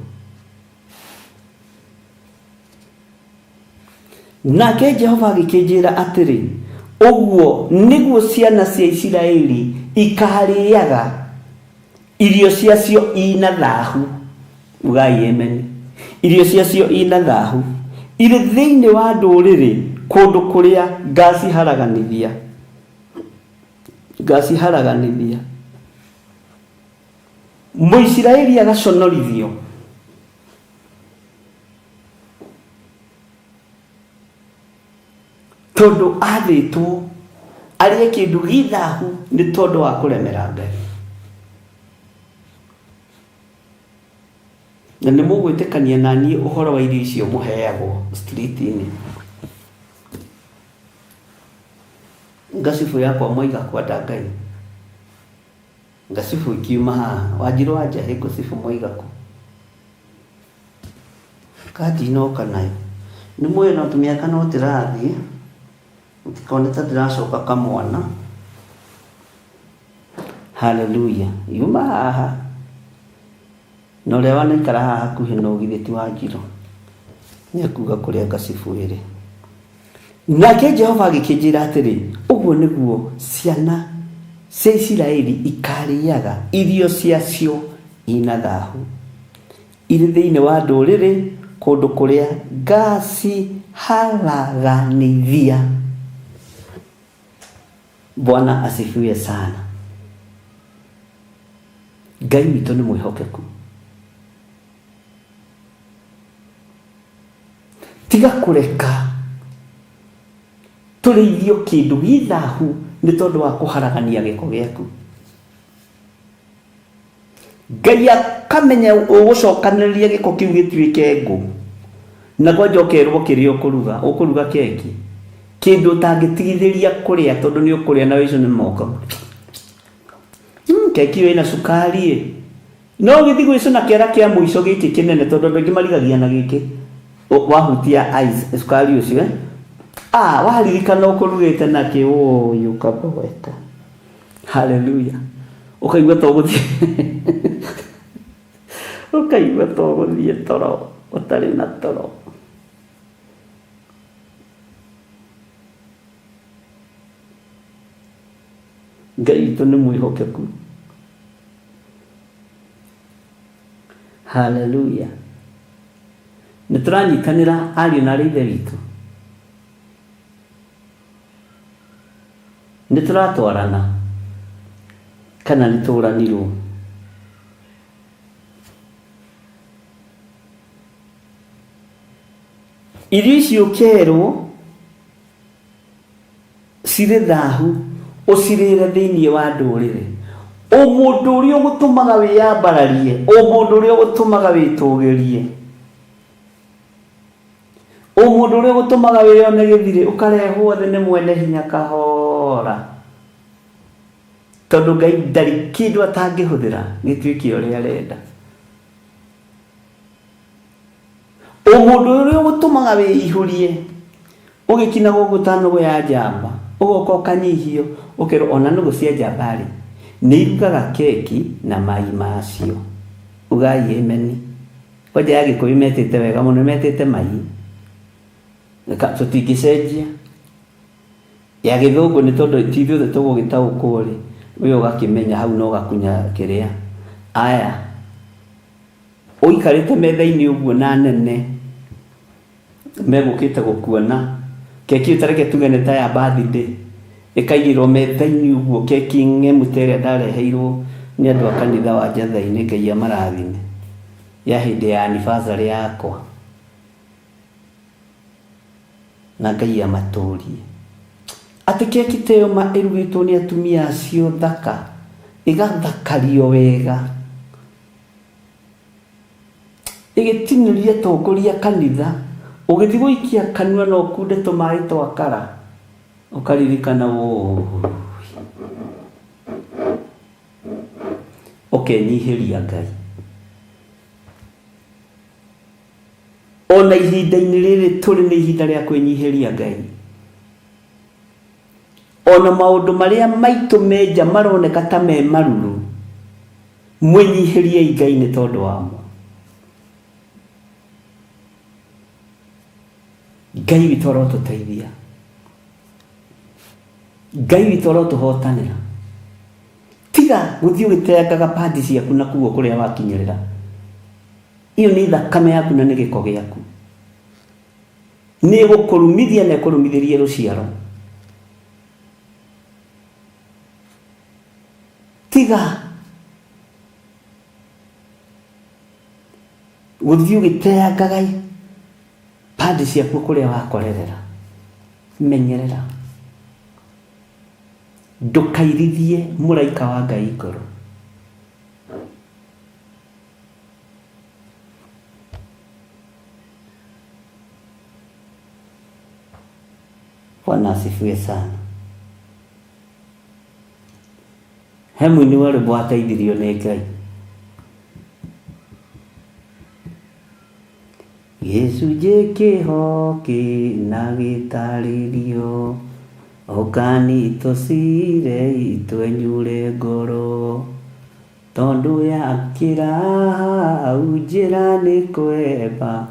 Nake Jehova agĩkĩnjĩra atĩrĩ, ũguo nĩguo ciana cia Isiraeli ikarĩaga irio ciacio ina thahu. Ugai amen. Irio ciacio ina thahu irĩ thĩinĩ wa ndũrĩrĩ kũndũ kũrĩa ngaciharaganithia. Ngaciharaganithia. Mũisiraeli agaconorithio. Tondũ athĩtwo arĩe kĩndũ gĩthahu nĩ tondũ wa kũremera Ngai. Na nĩ mũgwĩtĩkania na niĩ ũhoro wa irio icio mũheagwo street-inĩ. Ngacibũ yakwa mwaiga kwanda Ngai. Ngacibũ ikiuma haha. Wanjirũ wa Njahĩ ngũcibũ mwaiga kũ? Kandinoka nayo. Nĩ mũĩ no tũmĩaka no tĩrathiĩ. Mũtikone ta ndĩracoka kamwana. Hallelujah. Yuma haha. Na ũrĩa wanaikara haha hakuhĩ no githĩ ti Wanjirũ. Nĩ ekuga kũrĩa ngacibũ ĩrĩ. Nake Jehova agĩkĩnjĩra atĩrĩ, ũguo nĩguo ciana cia Isiraeli ikarĩaga irio ciacio ina thahu, irĩ thĩinĩ wa ndũrĩrĩ kũndũ kũrĩa ngaciharaganithia. Bwana asifiwe sana. Ngai witũ nĩ mwĩhokeku. Tiga kũreka tũrĩithio kĩndũ gĩ thahu nĩ tondũ wa kũharagania gĩko gĩaku. Ngai akamenya ũgũcokanĩrĩria gĩko kĩu gĩtuĩke ngũ na kwanja ũkerwo kĩrĩa ũkũruga, ũkũruga keki, kĩndũ ũtangĩtigithĩria kũrĩa tondũ nĩ ũkũrĩa na wĩcũne moko. Keki ĩyo ĩna cukari ĩ. No ũgĩthiĩ gwĩcũna kĩara kĩa mũico gĩkĩ kĩnene tondũ andũ aingĩ marigagia na gĩkĩ wahutia ice cukari ũcio eh? Ah, waririkana ũkũrugĩte nakĩ ũyũ ũkaboeka. Haleluya. Ũkaigua ta ũgũthiĩ ũkaigua ta ũgũthiĩ toro ũtarĩ na toro. Ngai witũ nĩ mwĩhokeku. Haleluya. Nĩ tũranyitanĩra ariũ na aarĩ a Ithe witũ. Nĩ tũratwarana kana nĩ tũranirwo? Irio ici ũkerwo cirĩ thahu ũcirĩre thĩinĩ wa ndũrĩrĩ. O mũndũ ũrĩa ũgũtũmaga wĩyambararie, o mũndũ ũrĩa ũgũtũmaga wĩtũgĩrie, o mũndũ ũrĩa ũgũtũmaga wĩyone gĩthirĩ ũkarehwo thĩ nĩ mwene hinya kahora. Tondũ Ngai ndarĩ kĩndũ atangĩhũthĩra gĩtuĩke ũrĩa arenda. O mũndũ ũrĩa ũgũtũmaga wĩihũrie ũgĩkina gũkũ ta nũgũ ya njamba, ũgoka ũkanyihio ũkerwo ona nũgũ cia njamba rĩ, nĩ irugaga keki na mai macio. Ugai ameni. Kwanja ya Gĩkũyũ metĩte wega mũno, metĩte mai. Tũtingĩcenjia. Ya Gĩthũngũ nĩ tondũ ti ithuothe tũgũgĩtaũkwo rĩ, we ũgakĩmenya hau no ũgakunya kĩrĩa. Aya. Ũikarĩte metha-inĩ ũguo na anene megũkĩte gũkuona, keki ĩyo ta reke tuge nĩ ta ya birthday, ĩkaigĩrĩrwo metha-inĩ ũguo keki ng'emu ta ĩrĩa ndareheirwo nĩ andũ a kanitha wa Njathai-inĩ Ngai amarathime, ya hĩndĩ ya anniversary yakwa. Na Ngai amatũrie. Atĩ keki ta ĩyo ma ĩrugĩtwo nĩ atumia acio thaka, ĩgathakario wega. Ĩgĩtinĩria atongoria kanitha, ũgĩthiĩ gũikia kanua na ũkunde tũmaĩ twa kara, ũkaririkana wũi. Ũkenyihĩria Ngai. Ona ihinda-inĩ rĩrĩ tũrĩ nĩ ihinda rĩa kwĩnyihĩria Ngai. Ona maũndũ marĩa maitũ me nja maroneka ta me maruru, mwĩnyihĩriei Ngai nĩ tondũ wamo. Ngai witũ arotũteithia. Ngai witũ arotũhotanĩra. Tiga gũthiĩ ũgĩteangaga pandi ciaku na kuo kũrĩa wakinyĩrĩra. Ĩyo nĩ thakame yaku na nĩ gĩko gĩaku. Nĩ ĩgũkũrumithia na ĩkũrumithĩrie rũciaro. Tiga. Gũthiĩ ũgĩteangaga padi ciaku kũrĩa wakorerera. Menyerera. Ndũkairithie mũraika wa Ngai ngoro. Bwana asifiwe sana. He mũini wa rwĩmbo wateithirio nĩ Ngai. Gĩcunjĩ kĩho kĩna gĩtarĩrio, ũkani tũcire twenyure ngoro, tondũ yakĩra hau njĩra nĩ kwemba,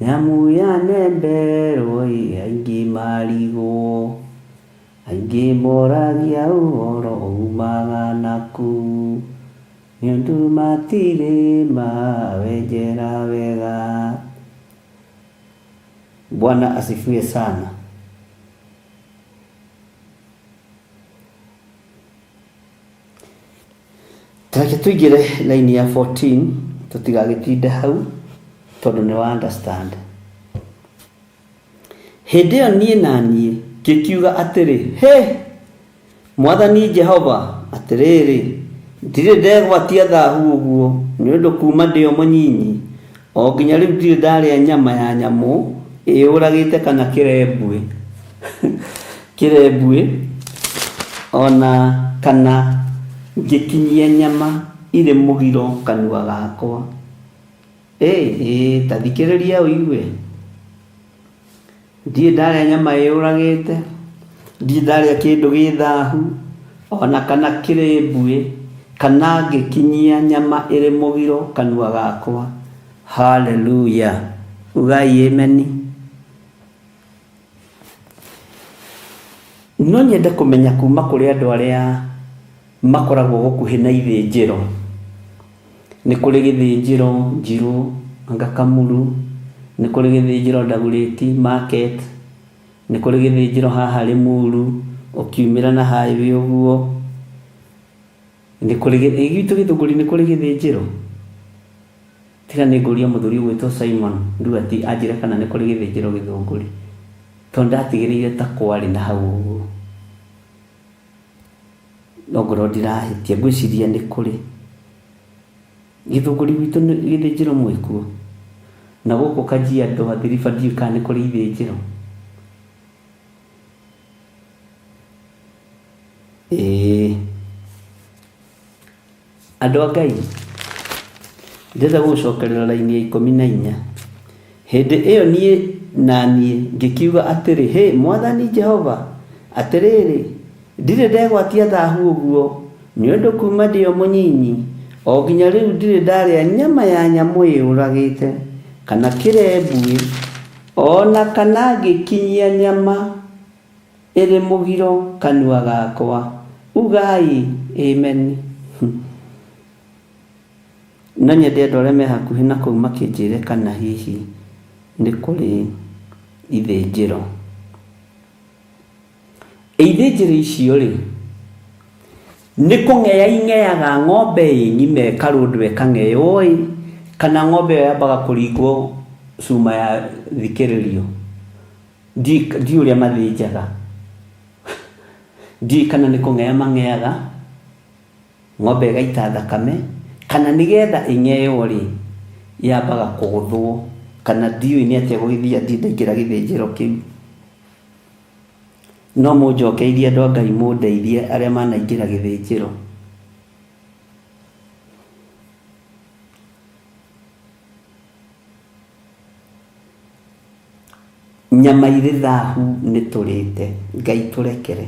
nyamu yanemberwo aingĩ marigwo. Aingĩ moragia ũhoro umaga nakũ, nĩũndũ matirĩ mawenjera wega. Bwana asifiwe sana. Tareke tũingĩre laini ya 14 tũtigagĩtinde hau tondũ nĩ wa understand. Hĩndĩ ĩyo niĩ na niĩ ngĩkiuga atĩrĩ, Hĩ! Mwathani Jehova, atĩrĩrĩ, ndirĩ ndegwatia thahu ũguo, nĩ ũndũ kuuma ndĩ o mũnyinyi o nginya rĩu ndirĩ ndarĩa nyama ya nyamũ ĩĩũragĩte kana kĩrembuĩ, kĩrembuĩ, o na kana ngĩkinyia nyama irĩ mũgiro kanua gakwa. Ĩ, ĩĩ, ta thikĩrĩria ũigue. Ndirĩ ndarĩa nyama ĩyũragĩte, ndirĩ ndarĩa kĩndũ gĩ thahu, o na kana kĩrĩ mbuĩ, kana ngĩkinyia nyama ĩrĩ mũgiro kanua gakwa. Haleluya! Ugai ameni. No nyende kũmenya kuma kũrĩ andũ arĩa makoragwo gũkuhĩ na ithĩnjĩro. Nĩ kũrĩ gĩthĩnjĩro Njirũ, anga Kamuru, nĩ kũrĩ gĩthĩnjĩro Dagoretti Market, nĩ kũrĩ gĩthĩnjĩro haha Limuru ũkiumĩra na highway ũguo. Nĩ kũrĩ, ĩ gwitũ Gĩthũngũri nĩ kũrĩ gĩthĩnjĩro? Tiga nĩ ngũria mũthuri ũgwĩtwo Simon Nduati anjĩre kana nĩ kũrĩ gĩthĩnjĩro Gĩthũngũri. Tondũ ndatigĩrĩire ta kwarĩ na hau ũguo. No ngorwo ndirahĩtia, ngwĩciria nĩ kũrĩ. Gĩthũngũri gwitũ gĩthĩnjĩro mwĩkuo? Na gũkũ Kajiado Athi River ndiũĩ kana nĩ kũrĩ ithĩnjĩro. Ĩĩ. Andũ a Ngai, ndĩrenda gũgũcokerera raini ya 14. Hĩndĩ ĩyo niĩ na niĩ ngĩkiuga atĩrĩ, Hĩ, Mwathani Jehova! Atĩrĩrĩ, ndirĩ ndegwatia thahu ũguo, nĩ ũndũ kuuma ndĩ o mũnyinyi o nginya rĩu ndirĩ ndarĩa nyama ya nyamũ ĩũragĩte, kana kĩrembuĩ, o na kana ngĩkinyia nyama ĩrĩ mũgiro kanua gakwa. Ugai, Ameni. No nyende andũ arĩa me hakuhĩ na kũu makĩnjĩre kana hihi nĩ kũrĩ ithĩnjĩro. Ithĩnjĩro icio-rĩ, nĩ kũng'ea ing'eaga ng'ombe ĩ ng'ima ĩkarũndwo ĩkang'eywo-ĩ, kana ng'ombe ĩyo yambaga kũringwo cuma ya thikĩrĩrio? Ndiũĩ ũrĩa mathĩnjaga. Ndiũĩ kana nĩ kũng'ea mang'eaga, ng'ombe ĩgaita thakame, kana nĩgetha ĩng'eywo-rĩ, yambaga kũgũthwo, kana ndiũĩ nĩ atĩa gũgĩthiaga ndirĩ ndaingĩra gĩthĩnjĩro kĩu. No mũnjokeirie andũ a Ngai mũndeithie arĩa manaingĩra gĩthĩnjĩro. Nyama irĩ thahu nĩ tũrĩte, Ngai tũrekere.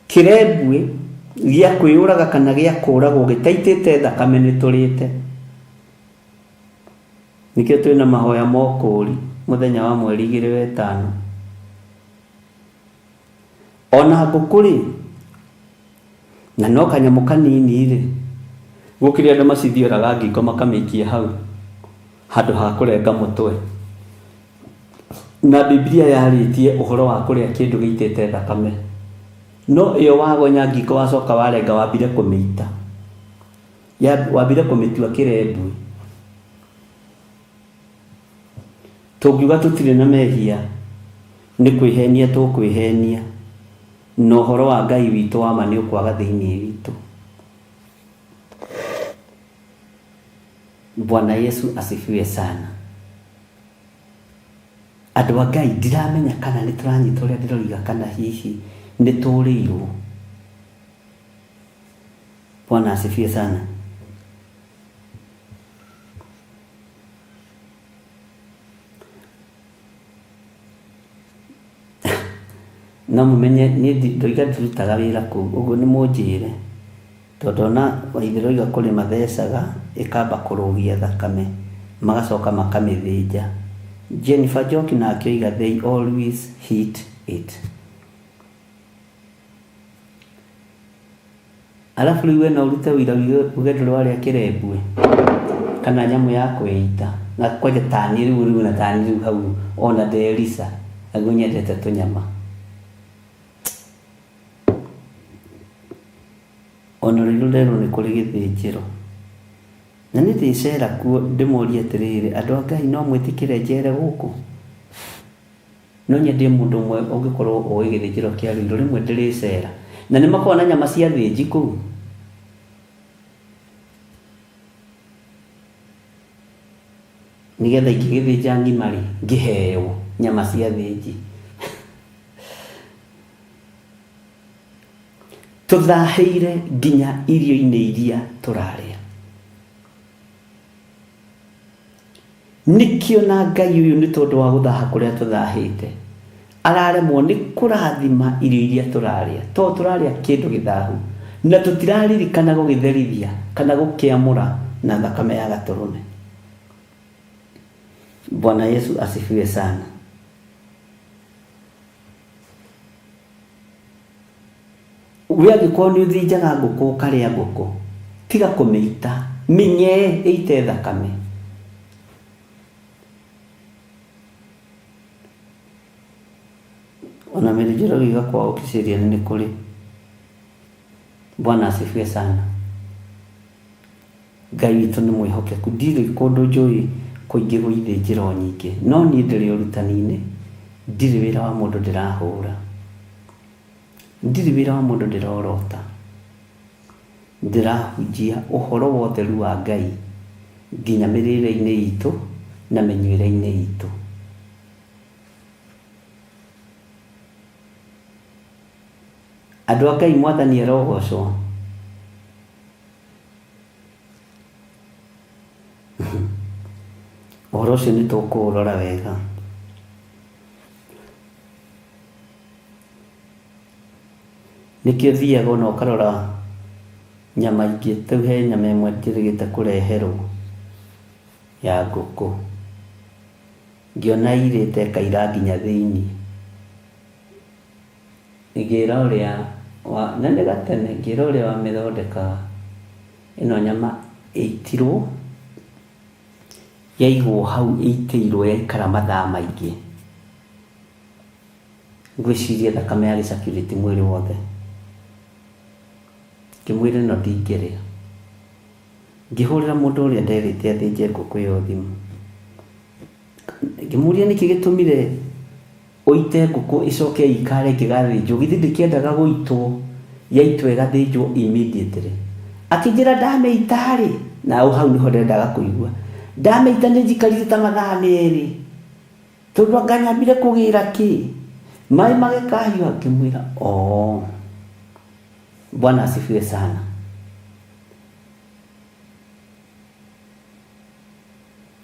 Kĩrembuĩ gĩa kwĩyũraga kana gĩa kũragwo gĩtaitĩte thakame nĩ tũrĩte. Nĩkĩo twĩna mahoya ma ũkũũri mũthenya wa mweri igĩrĩ wetano. Ona ngũkũ-rĩ, na no kanyamũ kanini-rĩ, gũkĩrĩ andũ macithioraga ngingo makamĩikia hau handũ ha kũrenga mũtwe. Na Bibilia yarĩtie ũhoro wa kũrĩa kĩndũ gĩitĩte thakame. No ĩyo wagonya ngingo wacoka warenga wambire kũmĩita. Wambire kũmĩtua kĩrembuĩ. Tũngiuga tũtirĩ na mehia, nĩ kwĩhenia tũkwĩhenia, na ũhoro wa Ngai witũ wa ma nĩ ũkwaga thĩinĩ witũ. Bwana Yesu asifiwe sana. Andũ a Ngai, ndiramenya kana nĩ tũranyita ũrĩa ndĩroiga kana hihi nĩ tũrĩirwo. Bwana asifiwe sana. No mũmenye niĩ ndoiga ndirutaga wĩra kũu, ũguo nĩ mũnjĩre. Tondũ ona Waithĩra oiga kũrĩ mathecaga ĩkamba kũrũgia thakame magacoka makamĩthĩnja. Jennifer Njoki nake oiga they always hit it. Arabu rĩu we no ũrute ũira uge ndũrĩ warĩa kĩrembwe kana nyamũ ya kwĩita na kwanja tani rĩu rĩu na tani rĩu hau ona nderisa naguo nyendete tũnyama. Ona rĩu nderwo nĩ kũrĩ gĩthĩnjĩro na nĩ ndĩcera kuo ndĩmorie atĩrĩrĩ andũ a Ngai no mwĩtĩkĩre njere gũkũ? No nyendie mũndũ ũmwe ũngĩkorwo ũĩ gĩthĩnjĩro kĩa Ruiru rĩmwe ndĩrĩcera. Na nĩ makoragwo na nyama cia thĩnji kũu? Nĩgetha ingĩgĩthĩnja ng'ima rĩ, ngĩheo nyama cia thĩnji. Tũthahĩire nginya irio-inĩ iria tũrarĩa. Nĩkĩo na Ngai ũyũ nĩ tondũ wa gũthaha kũrĩa tũthahĩte, araremwo nĩ kũrathima irio iria tũrarĩa, tondũ tũrarĩa kĩndũ gĩthahu, na tũtiraririkana gũgĩtherithia kana gũkĩamũra na thakame ya gatũrũme. Bwana Yesu asifiwe sana. We angĩkorwo nĩ ũthĩnjaga ngũkũ ũkarĩa ngũkũ, tiga kũmĩita, mĩnyee ĩite thakame. Ona Mary Njoroge oiga kwao Kiserian nĩ kũrĩ. Bwana asifiwe sana. Ngai witũ nĩ mwĩhokeku. Ndirĩ kũndũ njũĩ kũingĩ gwĩ ithĩnjĩro nyingĩ, no niĩ ndĩrĩ ũrutani-inĩ, ndirĩ wĩra wa mũndũ ndĩrahũra. Ndirĩ wĩra wa mũndũ ndĩrorota. Ndĩrahunjia ũhoro wa ũtheru wa Ngai nginya mĩrĩre-inĩ itũ na mĩnyuĩre-inĩ itũ. Andũ a Ngai Mwathani arogocwo. Ũhoro ũcio nĩ tũkũũrora wega. Nĩkĩo ũthiaga ona ũkarora nyama ingĩ, ta rĩu he nyama ĩmwe njĩrĩgĩte kũreherwo ya ngũkũ, ngĩona ĩirĩte ĩkaira nginya thĩiniĩ. Ngĩra ũrĩa wa, na nĩ gatene, ngĩra ũrĩa wamĩthondekaga, ĩno nyama ĩitirwo, yaigwo hau ĩitĩirwo yaikara mathaa maingĩ. Ngwĩciria thakame yarĩ circulate mwĩrĩ wothe. Ngĩmwĩra ĩno ndingĩrĩa. Ngĩhũrĩra mũndũ ũrĩa nderĩte athĩnje ngũkũ ĩyo thimũ. Ngĩmũria nĩkĩ gĩtũmire ũite ngũkũ ĩcoke ĩikare ĩngĩgathĩnjwo, githĩ ndĩkĩendaga gũitwo, yaitwo ĩgathĩnjwo immediately. Akĩnjĩra ndamĩita rĩ, na hau nĩho ndendaga kũigua, ndamĩita nĩ njikarire ta mathaa merĩ. Tondũ anga nyambire kũgĩra kĩ? Maĩ magĩkahiũha ngĩmwĩra oo. Bwana asifiwe sana.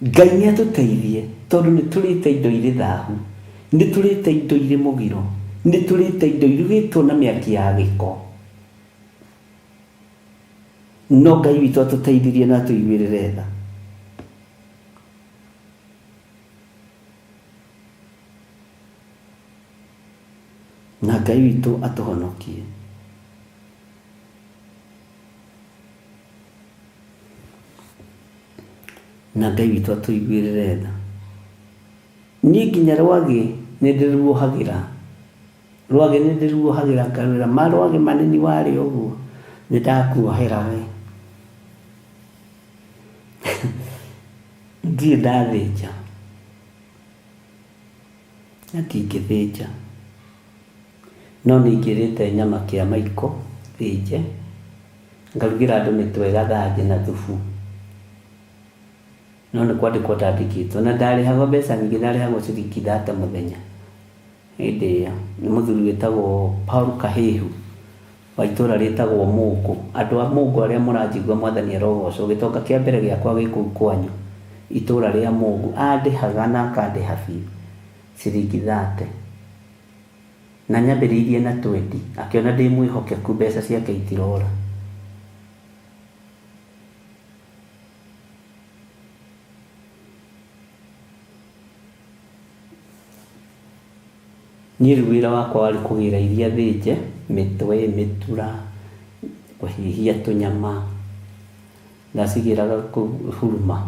Ngai nĩ atũteithie tondũ nĩ tũrĩte indo irĩ thahu, nĩ tũrĩte indo irĩ mũgiro, nĩ tũrĩte indo irugĩtwo na mĩaki ya gĩko. No Ngai witũ atũteithirie na atũiguĩrĩre tha. Na Ngai witũ atũhonokie. Na Ngai witũ atũiguĩrĩre tha. Niĩ nginya rwagĩ nĩ ndĩruohagĩra. Rwagĩ nĩ ndĩruohagĩra ngarwĩra ma rwagĩ ma nĩ niĩ warĩa ũguo, nĩ ndakuohera we. Ndirĩ ndathĩnja. Na ndingĩthĩnja. No nĩ ingĩrĩte nyama kĩa maiko thĩnje, ngarugĩra andũ mĩtwe gathanjĩ na thubu. No nĩ kwandĩkwo ndandĩkĩtwo na ndarĩhagwo mbeca nyingĩ, ndarĩhagwo ciringi thate mũthenya hĩndĩ ĩyo. Nĩ mũthuri wĩtagwo Paul Kahĩhu wa itũra rĩtagwo Mũngũ. Andũ a Mũngũ arĩa mũranjigua Mwathani arogocwo. Gĩtonga kĩa mbere gĩakwa gĩ kũu kwanyu itũra rĩa Mũngũ. Andĩhaga na akandĩha biũ ciringi thate. Na nyambĩrĩirie na twendi, akĩona ndĩ mwĩhokeku mbeca ciake itirora. Niĩ rĩu wĩra wakwa warĩ kũgĩra iria thĩnje, mĩtwe, mĩtura, kũhĩhia tũnyama, ndacigĩraga kũu Huruma.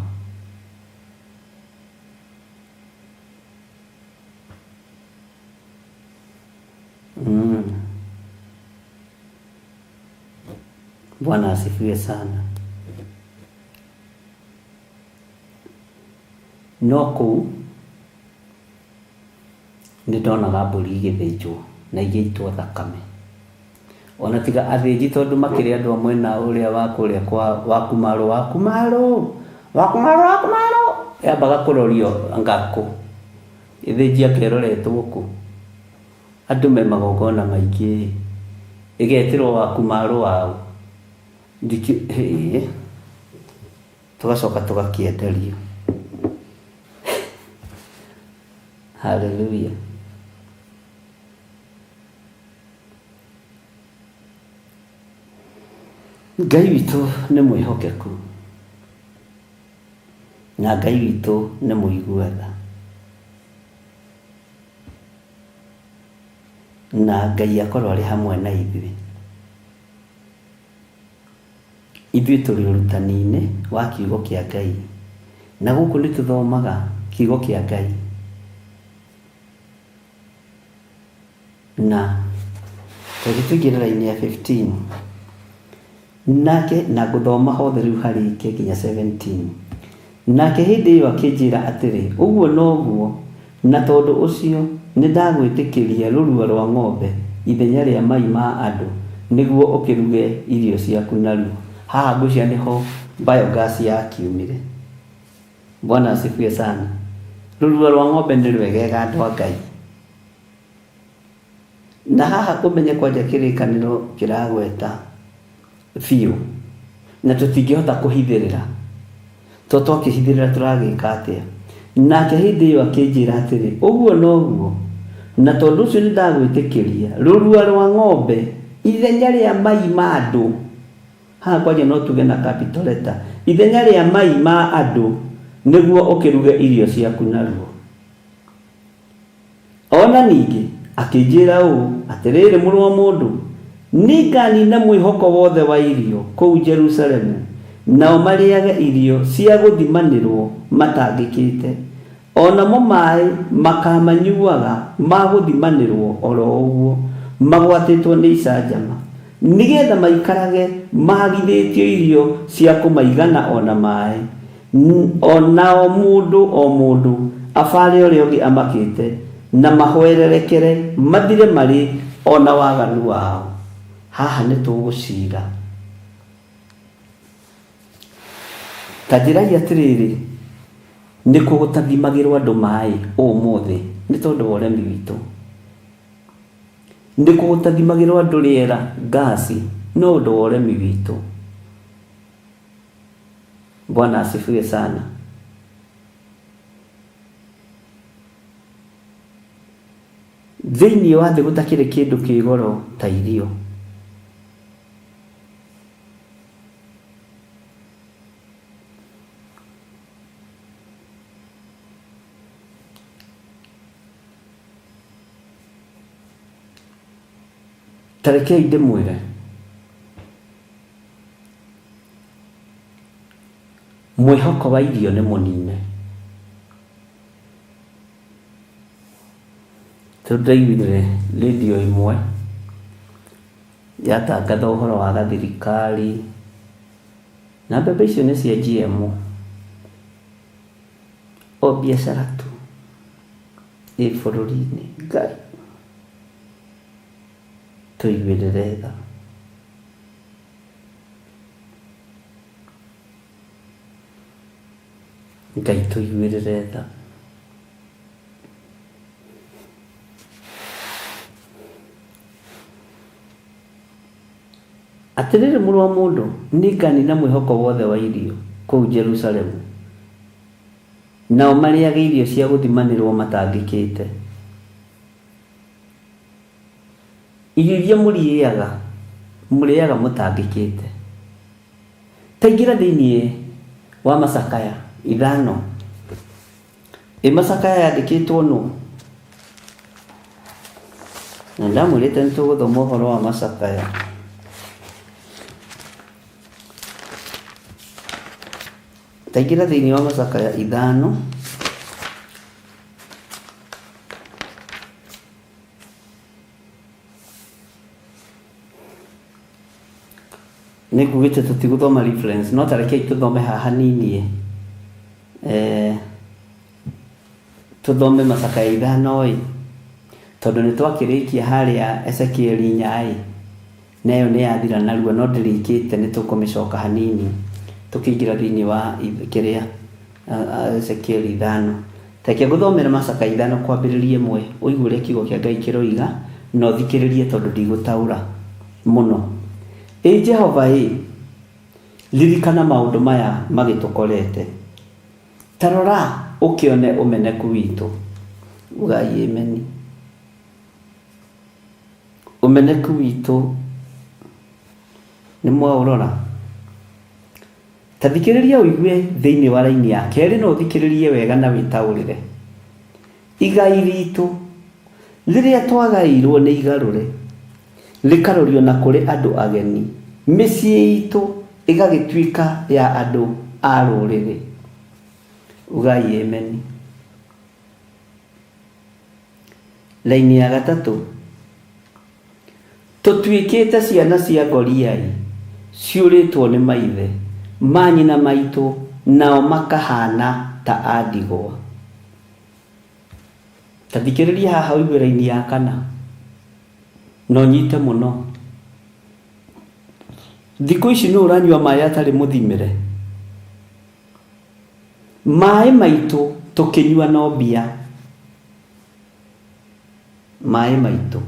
Bwana asifiwe sana. No kũu nĩ ndonaga mbũri igĩthĩnjwo na igĩitwo thakame. Ona tiga athĩnji tondũ makĩrĩ andũ a mwena ũrĩa wa kũrĩa kwa Wakumarũ, Wakumarũ, Wakumarũ, Wakumarũ, yambaga kũrorio ngakũ. Ĩthĩnji akeroretwo kũ? Andũ me magongona maingĩ ĩ, ĩgetĩrwo Wakumarũ waũ? Ndikĩ hĩĩ, tũgacoka tũgakĩenderio. Hallelujah. Ngai witũ nĩ mwĩhokeku na Ngai witũ nĩ mũigua tha. Na Ngai akorwo arĩ hamwe na ithuĩ. Ithuĩ tũrĩ ũrutani-inĩ wa kiugo kĩa Ngai. Na gũkũ nĩ tũthomaga kiugo kĩa Ngai. Na reke tũingĩre raini ya 15. Nake, na ngũthoma hothe rĩu harĩke nginya 17. Nake hĩndĩ ĩyo akĩnjĩra atĩrĩ, Ũguo noguo, na tondũ ũcio nĩndagwĩtĩkĩria rũrua rwa ng'ombe ithenya rĩa mai ma andũ, nĩguo ũkĩruge irio ciaku naruo. Haha ngwĩciria nĩho biogas yakiumire. Bwana asifiwe sana. Rũrua rwa ng'ombe nĩ rwegega andũ a Ngai. Na haha ũmenye kwanja kĩrĩkanĩro kĩragweta biũ na tũtingĩhota kũhithĩrĩra. To twakĩhithĩrĩra tũragĩka atĩa? Nake hĩndĩ ĩyo akĩnjĩra atĩrĩ, ũguo noguo, na tondũ ũcio nĩndagwĩtĩkĩria rũrua rwa ng'ombe ithenya rĩa mai ma andũ. Haha kwanja no tuge na capital letter, ithenya rĩa mai ma andũ, nĩguo ũkĩruge irio ciaku naruo. O na ningĩ akĩnjĩra ũũ, Atĩrĩrĩ, mũrũ wa mũndũ, nĩnganina mwĩhoko wothe wa irio kũu Jerusalemu, nao marĩage irio cia gũthimanĩrũo matangĩkĩte, o namo maĩ makaamanyuaga ma gũthimanĩrũo o ro ũguo, magwatĩtwo nĩ icanjama, nĩ getha maikarage maagithĩtio irio cia kũmaigana o na maĩ. O nao mũndũ o mũndũ abaare ũrĩa ũngĩ amakĩte, na mahwererekere mathire marĩ o na waganu wao. Haha nĩ tũgũcira. Ta njĩrai atĩrĩrĩ, nĩ kũ gũtathimagĩrwo andũ maĩ ũmũthĩ nĩ tondũ wa ũremi witũ? Nĩ kũ gũtathimagĩrwo andũ rĩera, ngaci, no ũndũ wa ũremi witũ? Bwana asifiwe sana. Thĩinĩ wa thĩ gũtakĩrĩ kĩndũ kĩ goro ta irio. Ta rekei ndĩmwĩre. Mwĩhoko wa irio nĩ mũnine. Tondũ ndaiguire rĩndiũ ĩmwe yatangatha ũhoro wa gathirikari, na mbembe icio nĩ cia GMO, o biacara tu. Ĩ bũrũri-inĩ Ngai tũiguĩrĩre tha. Ngai tũiguĩrĩre tha. Atĩrĩrĩ mũrũ wa mũndũ, nĩnganina mwĩhoko wothe wa irio kũu Jerusalemu, nao marĩage irio cia gũthimanĩrũo matangĩkĩte. Irio iria mũrĩaga, mũrĩaga mũtangĩkĩte. Ta ingĩra thĩinĩ wa macakaya ithano. Ĩ macakaya yandĩkĩtwo nũ? Na ndamwĩrĩte nĩ tũgũthoma ũhoro wa macakaya. Ta ingĩra thĩinĩ wa macakaya ithano. Nĩ ngugĩte tũtigũthoma reference no ta rekei tũthome haha hanini eh, tũthome macakaya ithano ĩ tondũ nĩ twakĩrĩkia harĩa Ezekieli inya ĩ na ĩyo nĩ yathira narua no ndĩrĩkĩte nĩ tũkũmĩcoka hanini tũkĩingĩra thĩinĩ wa kĩrĩa Ezekieli ithano. Ta reke ngũthomere macakaya ithano kwambĩrĩria ĩmwe ũigue ũrĩa kiugo kĩa Ngai kĩroiga na ũthikĩrĩrie tondũ ndigũtaũra mũno. Ĩ Jehova ĩ, ririkana maũndũ maya magĩtũkorete. Ta rora ũkĩone ũmeneku witũ. Ugai ĩmeni. Ũmeneku witũ nĩ mwaũrora? Ta thikĩrĩria ũigue thĩinĩ wa raini ya kerĩ no ũthikĩrĩrie wega na wĩtaũrĩre. Igai ritũ rĩrĩa twagaĩirwo nĩ igarũre, rĩkarorio na kũrĩ andũ ageni, mĩciĩ itũ ĩgagĩtuĩka ya andũ a rũrĩrĩ. Ugai ĩmeni. Raini ya gatatũ. Tũtuĩkĩte ciana cia ngoriai ciũrĩtwo nĩ maithe, manyina maitũ nao makahaana ta a ndigwa. Ta thikĩrĩria haha ũigue raini ya kana na ũnyite mũno. Thikũ ici nũ ũranyua maĩ atarĩ mũthimĩre? Maĩ maitũ tũkĩnyua no mbia. Maĩ maitũ.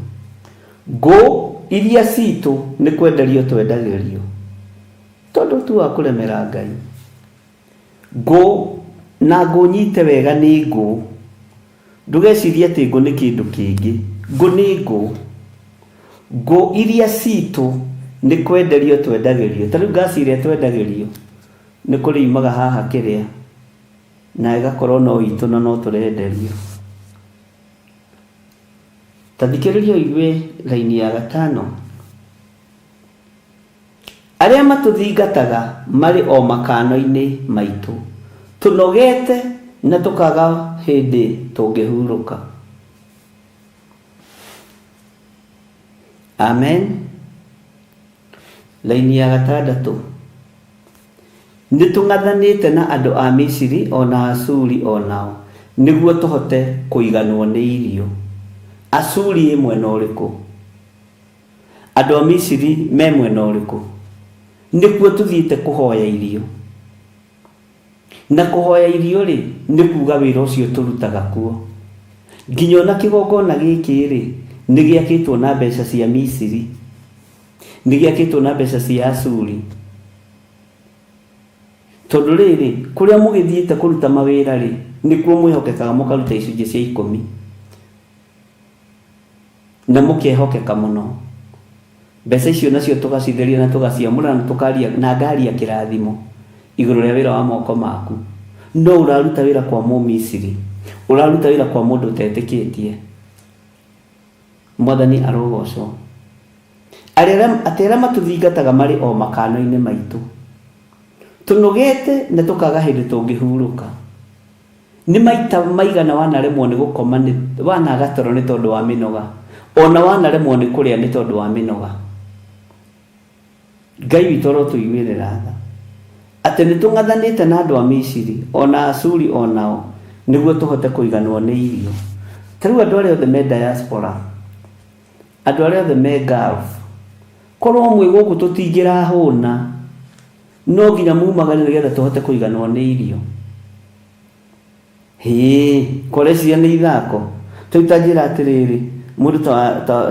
Ngũ iria citũ nĩ kwenderio twendagĩrio. Tondũ tu wa kũremera Ngai. Ngũ, na ngũ nyite wega nĩ ngũ. Ndũgecirie atĩ ngũ nĩ kĩndũ kĩngĩ. Ngũ nĩ ngũ. Ngũ iria citũ nĩ kwenderio twendagĩrio. Ta rĩu ngaci ĩrĩa twendagĩrio nĩ kũrĩ yumaga haha kĩrĩa na ĩgakorwo no itũ na no tũrenderio. Ta thikĩrĩria ũigue raini ya gatano. Arĩa matũthingataga marĩ o makano-inĩ maitũ, tũnogete na tũkaga hĩndĩ tũngĩhurũka. Amen. Raini ya gatandatũ. Nĩ tũng'athanĩte na andũ a Misiri o na Ashuri o nao, nĩguo tũhote kũiganwo nĩ irio. Ashuri ĩ mwena ũrĩkũ? Andũ a Misiri me mwena ũrĩkũ? Nĩkuo tũthiĩte kũhoya irio. Na kũhoya irio-rĩ, nĩ kuuga wĩra ũcio tũrutaga kuo. Nginya o na kĩgongona gĩkĩ-rĩ, nĩ gĩakĩtwo na mbeca cia Misiri. Nĩ gĩakĩtwo na mbeca cia Ashuri. Tondũ rĩrĩ, kũrĩa mũgĩthiĩte kũruta mawĩra-rĩ, nĩkuo mwĩhokekaga mũkaruta icunjĩ cia ikũmi. Na mũkehokeka mũno. Mbeca icio nacio tũgacitheria na tũgaciamũra na tũkaria na ngaria kĩrathimo igũrũ rĩa wĩra wa moko maku. No ũraruta wĩra kwa Mũmisiri, ũraruta wĩra kwa mũndũ ũtetĩkĩtie. Mwathani arogocwo. Arĩa atĩ arĩa matũthingataga marĩ o makano-inĩ maitũ. Tũnogete na tũkaga hĩndĩ tũngĩhurũka. Nĩ maita maigana wanaremwo nĩ gũkoma nĩ wanaga toro nĩ tondũ wa mĩnoga, ona wanaremwo nĩ kũrĩa nĩ tondũ wa mĩnoga. Ngai witũ arotũiguĩrĩra tha. Atĩ nĩ tũng'athanĩte na andũ a Misiri, o na Ashuri o nao, nĩguo tũhote kũiganwo nĩ irio. Ta rĩu andũ arĩa othe me diaspora, andũ arĩa othe me Gulf, korwo mwĩ gũkũ tũtingĩrahũna, no nginya mumagare nĩgetha tũhote kũiganwo nĩ irio. Hĩĩ, kwareciria nĩ ithako. Rĩu ta njĩra atĩrĩrĩ, mũndũ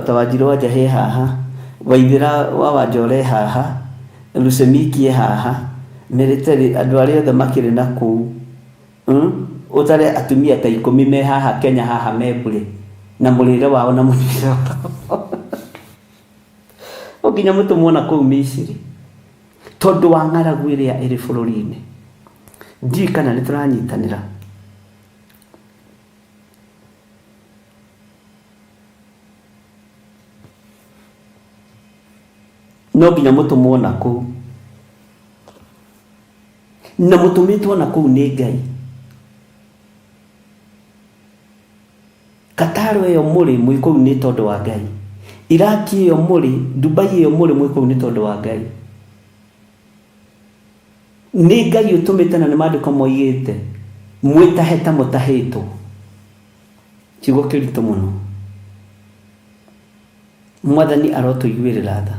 ta Wanjirũ wa Njahi e haha, Waithĩra wa Wanjora e haha, Lucemiki e haha, Mĩrĩterĩ, andũ arĩa othe makĩrĩ na kũu. Ũtare atumia ta ikũmi me haha Kenya haha me mbure, na mũrĩre wao na mũnyuĩre wao. No nginya mũtũmwo na kũu Misiri tondũ wa ng'aragu ĩrĩa ĩrĩ bũrũri-inĩ. Ndiũĩ kana nĩ tũranyitanĩra. No nginya mũtũmwo na kũu. Na mũtũmĩtwo na kũu nĩ Ngai. Qatar ĩyo mũrĩ mwĩ kũu nĩ tondũ wa Ngai. Iraq ĩyo mũrĩ, Dubai ĩyo mũrĩ mwĩ kũu nĩ tondũ wa Ngai. Nĩ Ngai ũtũmĩte na nĩ maandĩko moigĩte mwĩtahe ta mũtahĩtwo. Kiugo kĩritũ mũno. Mwathani arotũiguĩrĩra tha.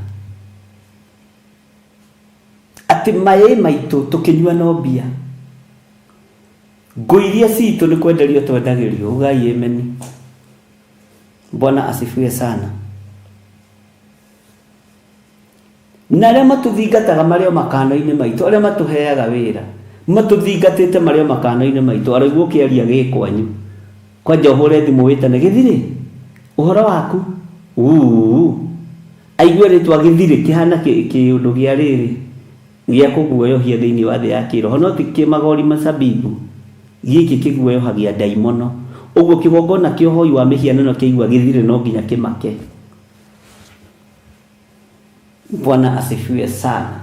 Atĩ maĩ maitũ tũkĩnyua no mbia. Ngũ iria citũ nĩ kwenderio twendagĩrio. Ugai ameni. Bwana asifiwe sana. Na arĩa matũthingataga marĩ o makano-inĩ maitũ, arĩa matũheaga wĩra, matũthingatĩte marĩ o makano-inĩ maitũ, aroigua ũkĩaria gĩ kwanyu. Kwanja ũhũre thimũ wĩtane, Gĩthirĩ, ũhoro waku? Uu. Aigue rĩtwa Gĩthirĩ kĩhana kĩũndũ gĩa rĩrĩ, gĩa kũguoyohia thĩinĩ wa thĩ ya kĩroho, no ti kĩmagori macabibu, gĩkĩ kĩguoyohagia ndaimono. Ũguo kĩgongona kĩa ũhoi wa mĩhianano kĩaigua Gĩthirĩ no nginya kĩmake. Bwana asifiwe sana.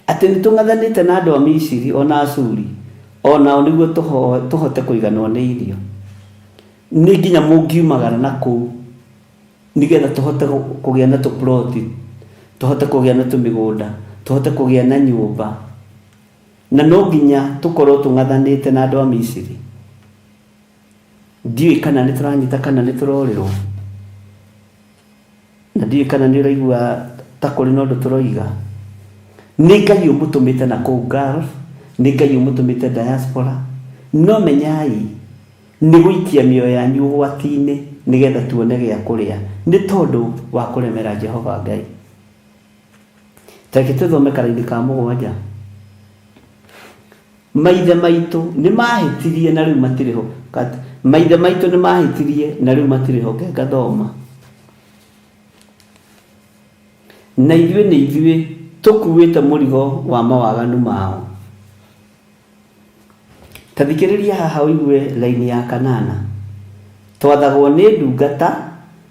Atĩ nĩ tũng'athanĩte na andũ a Misiri o na Ashuri o nao nĩguo tũhote kũiganwo nĩ irio. Nĩ nginya mũngiumagara na kũu nĩgetha tũhote kũgĩa na tũploti, tũhote kũgĩa na tũmĩgũnda, tũhote kũgĩa na nyũmba. Na no nginya tũkorwo tũng'athanĩte na andũ a Misiri. Ndiũĩ kana nĩ tũranyita kana nĩ tũrorĩrwo. Na ndiũĩ kana nĩ ũraigua ta kũrĩ na ũndũ tũroiga. Nĩ Ngai ũmũtũmĩte na kũu Gulf, nĩ Ngai ũmũtũmĩte diaspora. No menyai nĩ gũikia mĩoyo yanyu ũgwati-inĩ nĩgetha tuone gĩa kũrĩa nĩ tondũ wa kũremera Jehova Ngai. Ta reke tũthome karaini ka mũgwanja. Maithe maitũ nĩ maahĩtirie na rĩu matirĩ ho. Maithe maitũ nĩ maahĩtirie na rĩu matirĩ ho. Ngathoma. Na ithuĩ nĩ ithuĩ tũkuĩte mũrigo wa mawaganu mao. Ta thikĩrĩria haha ũigue raini ya kanana. Twathagwo nĩ ndungata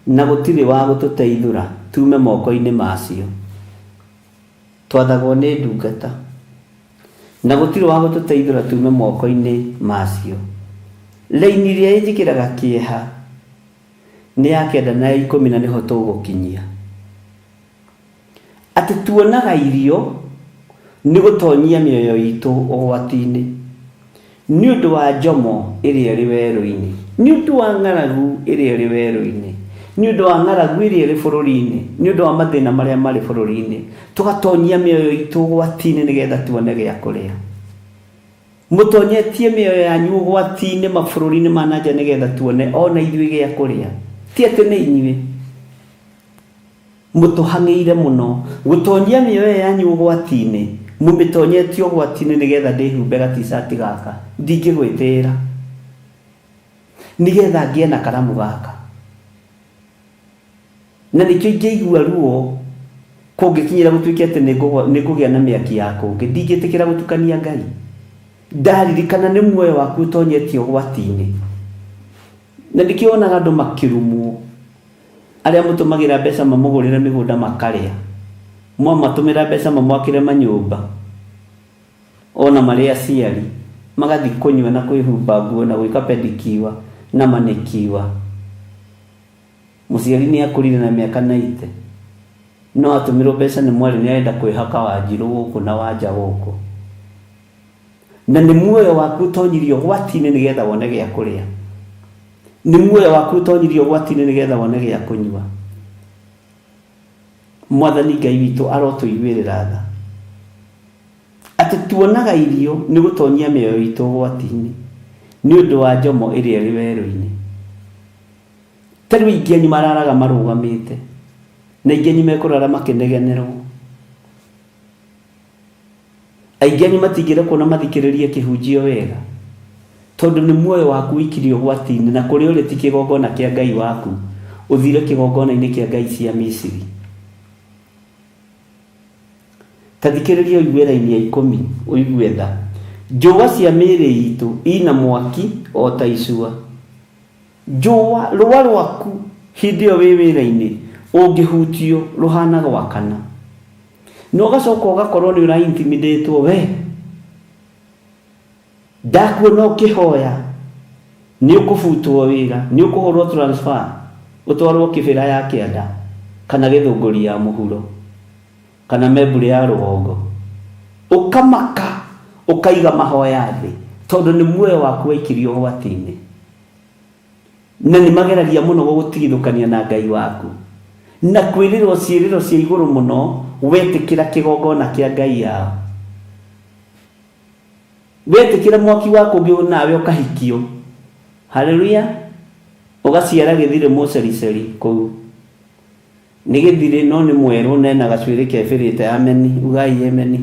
na gũtirĩ wa gũtũteithũra tuume moko-inĩ macio. Twathagwo nĩ ndungata, na gũtirĩ wa gũtũteithũra tuume moko-inĩ macio. Raini ĩrĩa ĩnjĩkĩraga kĩeha nĩ ya kenda na ya ikũmi na nĩho tũgũkinyia. Atĩ tuonaga irio nĩ gũtonyia mĩoyo itũ ũgwati-inĩ. Nĩ ũndũ wa njomo ĩrĩa ĩrĩ werũ-inĩ, nĩ ũndũ wa ng'aragu ĩrĩa ĩrĩ werũ-inĩ, nĩ ũndũ wa ng'aragu ĩrĩa ĩrĩ bũrũri-inĩ, nĩ ũndũ wa mathĩna marĩa marĩ bũrũri-inĩ, tũgatonyia mĩoyo itũ ũgwati-inĩ nĩgetha tuone gĩa kũrĩa. Mũtonyetie mĩoyo yanyu ũgwati-inĩ mabũrũri-inĩ ma na nja nĩgetha tuone o na ithuĩ gĩa kũrĩa. Ti atĩ nĩ inyuĩ. Mũtũhang'ĩire mũno gũtonyia mĩoyo yanyu ũgwati-inĩ, mũmĩtonyetie ũgwati-inĩ nĩgetha ndĩhumbe ga-t-shirt gaka, ndingĩgwĩtĩĩra, nĩgetha ngĩe na karamu gaka. Na nĩkĩo ingĩigua ruo kũngĩkinyĩra gũtuĩke atĩ nĩngũgĩa na mĩaki ya kũngĩ, ndingĩtĩkĩra gũtukania Ngai. Ndaririkana nĩ muoyo waku ũtonyetie ũgwati-inĩ. Na nĩkĩo wonaga andũ makĩrumwo. Arĩa mũtũmagĩra mbeca mamũgũrĩre mĩgũnda makarĩa. Mwamatũmĩra mbeca mamwakĩre manyũmba ona marĩ aciari, magathiĩ kũnyua na kwĩhumba nguo na gwĩka pedikiwa na manikiwa. Mũciari nĩ akũrire na mĩaka naite, no atũmĩrwo mbeca nĩ mwarĩ nĩ arenda kwĩhaka wanjirũ gũkũ na wanja gũkũ. Na nĩ muoyo waku ũtonyirio ũgwati-inĩ nĩgetha wone gĩa kũrĩa. Nĩ muoyo waku ũtonyirio ũgwati-inĩ nĩgetha wone gĩa kũnyua. Mwathani Ngai witũ arotũiguĩrĩra tha. Atĩ tuonaga irio nĩ gũtonyia mĩoyo itũ ũgwati-inĩ nĩ ũndũ wa njomo ĩrĩa ĩrĩ werũ-inĩ. Ta rĩu aingĩ anyu mararaga marũgamĩte, na aingĩ anyu mekũrara makĩnegenerwo. Aingĩ anyu matingĩrekwo na mathikĩrĩrie kĩhunjio wega, tondũ nĩ muoyo waku ũikirio ũgwati-inĩ, na kũrĩa ũrĩ ti kĩgongona kĩa Ngai waku, ũthire kĩgongona-inĩ kĩa ngai cia Misiri. Ta thikĩrĩria ũigue raini ya ikũmi, ũigue tha. Njũa cia mĩĩrĩ itũ ina mwaki o ta icua. Njũa, rũa rwaku hĩndĩ ĩyo wĩ wĩra-inĩ ũngĩhutio rũhana gwakana. Na ũgacoka ũgakorwo nĩ ũra intimidate wo, we ndakuona ũkĩhoya nĩ ũkũbutwo wĩra, nĩ ũkũhũrwo transfer ũtwarwo Kĩbĩra ya kĩanda kana Gĩthũngũri ya mũhuro kana Membure ya rũgongo. Ũkamaka ũkaiga mahoya thĩ tondũ nĩ muoyo waku waikirio ũgwati-inĩ. Na nĩ mageragia mũno gũgũtigithũkania na Ngai waku, na kwĩrĩrwo ciĩrĩro cia igũrũ mũno wetĩkĩra kĩgongona kĩa ngai yao. Wetĩkĩra mwaki wa kũngĩ nawe ũkahikio. Haleluya! Ũgaciara gĩthirĩ mũcericeri kũu. Nĩ gĩthirĩ no nĩ mwerũ na ena gacuĩrĩ kebĩrĩte. Ameni. Ugai ameni.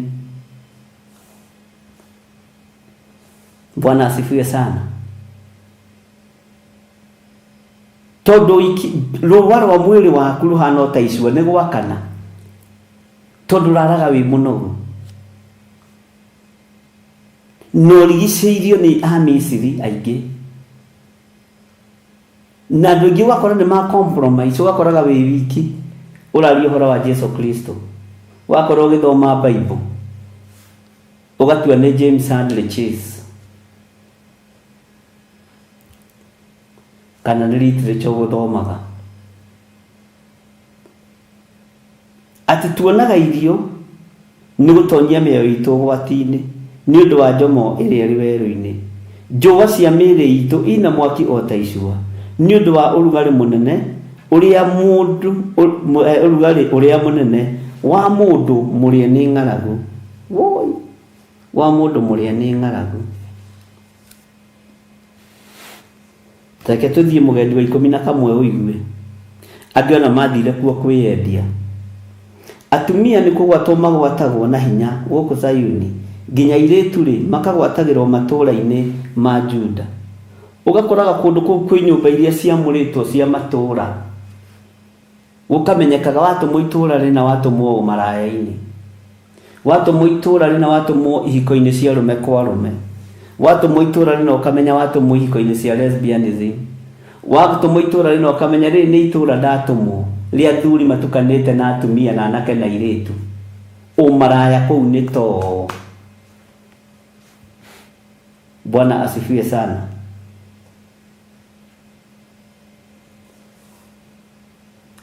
Bwana asifiwe sana. Tondũ rũa rwa mwĩrĩ waku rũhana o ta icua nĩ gwakana, tondũ ũraraga wĩ mũnogu na ũrigicĩirio nĩ Amisiri aingĩ na andũ aingĩ, ũgakora nĩ ma compromise, ũgakoraga wĩ wiki ũraria ũhoro wa Jesu Kristo, wakorwo ũgĩthoma Bible ũgatua nĩ James Hadley Chase kana nĩ literature ũgũthomaga. Atĩ tuonaga irio nĩ gũtonyia mĩoyo itũ ũgwati-inĩ nĩ ũndũ wa njomo ĩrĩa ĩrĩ werũ-inĩ. Njũa cia mĩĩrĩ itũ ina mwaki o ta icua nĩ ũndũ wa ũrugarĩ mũnene ũrĩa mũndũ ũrugarĩ ũrĩa mũnene wa mũndũ mũrĩe nĩ ng'aragu. Woi! Wa mũndũ mũrĩe nĩ ng'aragu. Ta reke tũthiĩ mũgendi wa ikũmi na kamwe ũigue. Angĩ ona mathire kuo kwĩyendia. Atumia nĩ kũgwatwo magwatagwo na hinya gũkũ Zayuni, nginya airĩtu-rĩ, makagwatagĩrwo matũũra-inĩ ma Juda. Ũgakoraga kũndũ kũu kwĩ nyũmba iria ciamũrĩtwo cia matũũra. Gũkamenyekaga watũmwo itũũra rĩna watũmwo ũmaraya-inĩ. Watũmwo itũũra rĩna watũmwo ihiko-inĩ cia arũme kwa arũme. Watũmwo itũũra rĩna ũkamenya watũmwo ihiko-inĩ cia lesbianism. Watũmwo itũũra rĩna ũkamenya rĩrĩ nĩ itũũra ndatũmwo rĩa athuri matukanĩte na atumia na anake na airĩtu. Ũmaraya kũu nĩ too. Bwana asifiwe sana.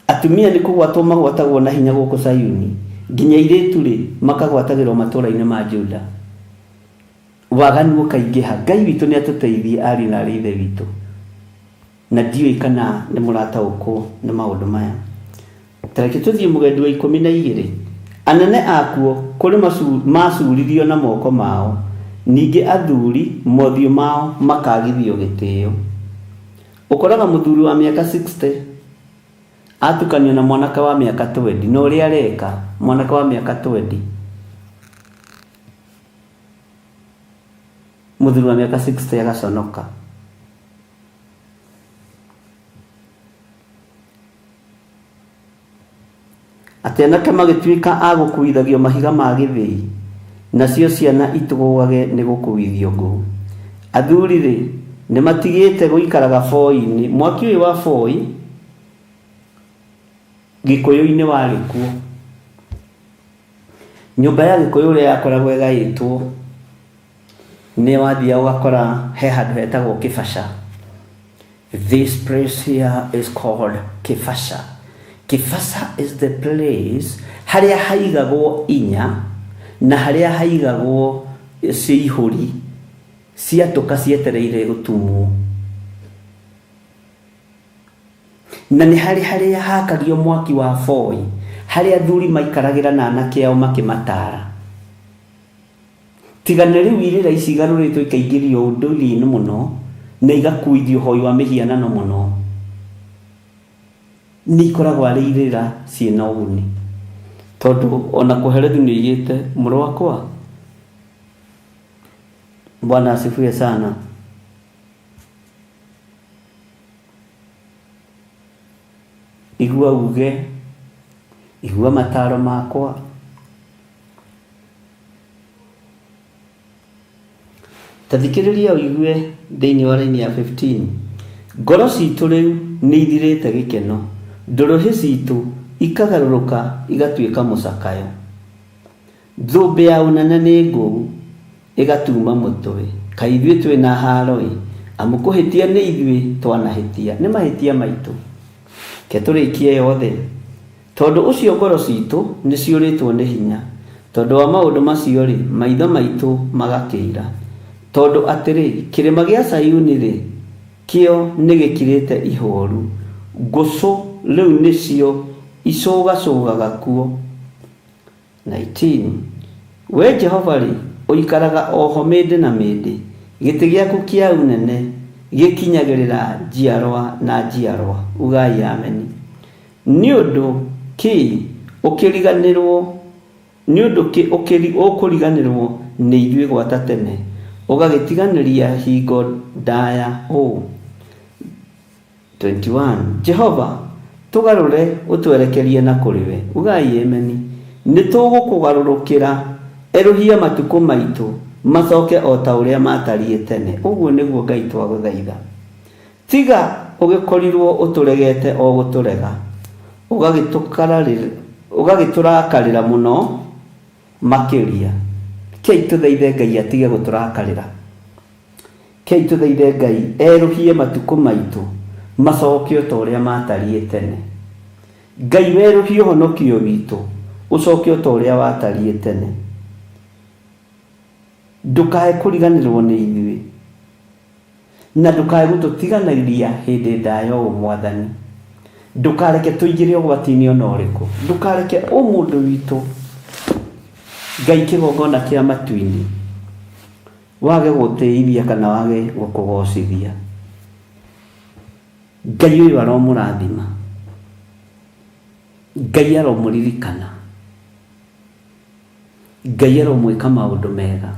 Atumia nĩ kũgwatwo magwatagwo na hinya gũkũ Zayuni, nginya airĩtu-rĩ, makagwatagĩrwo matũũra-inĩ ma Juda. Waganu ũkaingĩha. Ngai witũ nĩ atũteithie ariũ na aarĩ a Ithe witũ. Na ndiũĩ kana nĩ mũrataũkwo nĩ maũndũ maya. Ta reke tũthiĩ mũgendi wa 12. Anene akuo kũrĩ macuuririo na moko mao, ningĩ athuri mothiũ mao makaagithio gĩtĩo. Ũkoraga mũthuri wa mĩaka 60 atukanio na mwanake wa mĩaka twendi na ũrĩa areka mwanake wa mĩaka twendi mũthuri wa mĩaka 60 agaconoka. Atĩ anake magĩtuĩka a gũkuuithagio mahiga ma gĩthĩi, nacio ciana itũgũgage nĩ gũkuuithio ngũ. Athuri-rĩ, nĩmatigĩte gũikaraga boi-inĩ. Mwaki ũyũ wa boi Gĩkũyũ-inĩ warĩ kuo. Nyũmba ya Gĩkũyũ ũrĩa yakoragwo ĩgaĩtwo, nĩ wathiaga ũgakora he handũ hetagwo kĩbaca. This place here is called Kĩbaca. Kĩbaca is the place harĩa haigagwo inya na harĩa haigagwo ciihũri. Ciatũka cietereire gũtumwo. Na nĩ harĩ harĩa hakagio mwaki wa boi, harĩa athuri maikaragĩra na anake ao makĩmataara. Tiga nĩ rĩu irĩra ici igarũrĩtwo ikaingĩrio ũndũire-inĩ mũno na igakuithio ũhoi wa mĩhianano mũno, nĩ ikoragwo arĩ irĩra ciĩna ũguni. Tondũ ona Kohelethu nĩ oigĩte, mũrũ wakwa, Bwana asifiwe sana. Igua uge, igua mataro makwa. Ta thikĩrĩria ũigue thĩinĩ wa raini ya 15. Ngoro citũ rĩu nĩ ithirĩte gĩkeno, ndũrũhĩ citũ ikagarũrũka igatuĩka mũcakayo. Thũmbĩ ya ũnene nĩ ngũu, ĩgatuuma mũtwe. Kaĩ ithuĩ twĩ na haaro-ĩ, amu kũhĩtia nĩ ithuĩ twanahĩtia, nĩ mahĩtia maitũ. Reke tũrĩkie yothe. Tondũ ũcio ngoro ciitũ nĩciũrĩtwo nĩ hinya, tondũ wa maũndũ macio-rĩ, maitho maitũ magakĩira. Tondũ atĩrĩ, kĩrĩma gĩa Zayuni-rĩ, kĩo nĩgĩkirĩte ihooru, ngũcũ rĩu nĩcio icũgacũgaga kuo. 19 Wee Jehova-rĩ, ũikaraga o ho mĩndĩ na mĩndĩ, gĩtĩ gĩaku kĩa ũnene gĩkinyagĩrĩra njiarwa na njiarwa. Ugai Ameni. Nĩ ũndũ kĩ ũkĩriganĩrwo, nĩ ũndũ kĩ ũkũriganĩrwo nĩ ithuĩ gwata tene, ũgagĩtiganĩria hingo ndaya ũũ? 21 Jehova, tũgarũre ũtwerekerie na kũrĩ we. Ugai Ameni. Nĩ tũgũkũgarũrũkĩra, erũhia matukũ maitũ macoke o ta ũrĩa maatariĩ tene. Ũguo nĩguo Ngai twagũthaitha. Tiga ũgĩkorirũo ũtũregete o gũtũrega, ũgagĩtũrakarĩra mũno makĩria. Rekei tũthaithe Ngai atige gũtũrakarĩra. Rekei tũthaithe Ngai erũhie matukũ maitũ macoke o ta ũrĩa maatariĩ tene. Ngai werũhie ũhonokio witũ ũcoke o ta ũrĩa watariĩ tene. Ndũkae kũriganĩrwo nĩ ithuĩ, na ndũkae gũtũtiganĩria hĩndĩ ndaya ũũ, Mwathani. Ndũkareke tũingĩre ũgwati-inĩ o na ũrĩkũ. Ndũkareke ũmũndũ witũ, Ngai kĩgongona kĩa matu-inĩ, wage gũtĩithia kana wage gũkũgocithia. Ngai ũyũ aromũrathima. Ngai aromũririkana. Ngai aromwĩka maũndũ mega.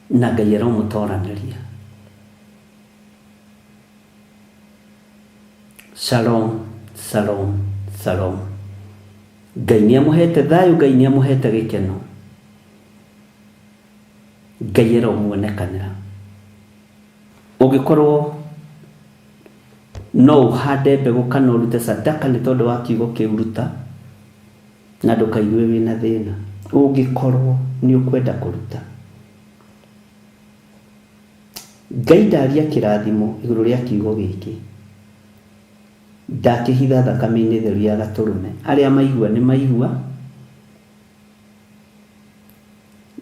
Na Ngai aromũtoranĩria. Shalom, shalom, shalom. Ngai nĩ amũhete thayũ, Ngai nĩ amũhete gĩkeno. Ngai aromuonekanĩra. Ũngĩkorwo no ũhande mbegũ kana ũrute sadaka nĩ tondũ wa kiugo kĩu ruta na ndũkaigue wĩna thĩna. Ũngĩkorwo nĩ ũkwenda kũruta. Ngai ndaria kĩrathimo igũrũ rĩa kiugo gĩkĩ. Ndakĩhitha thakame-inĩ theru ya gatũrũme. Arĩa maigua nĩ maigua,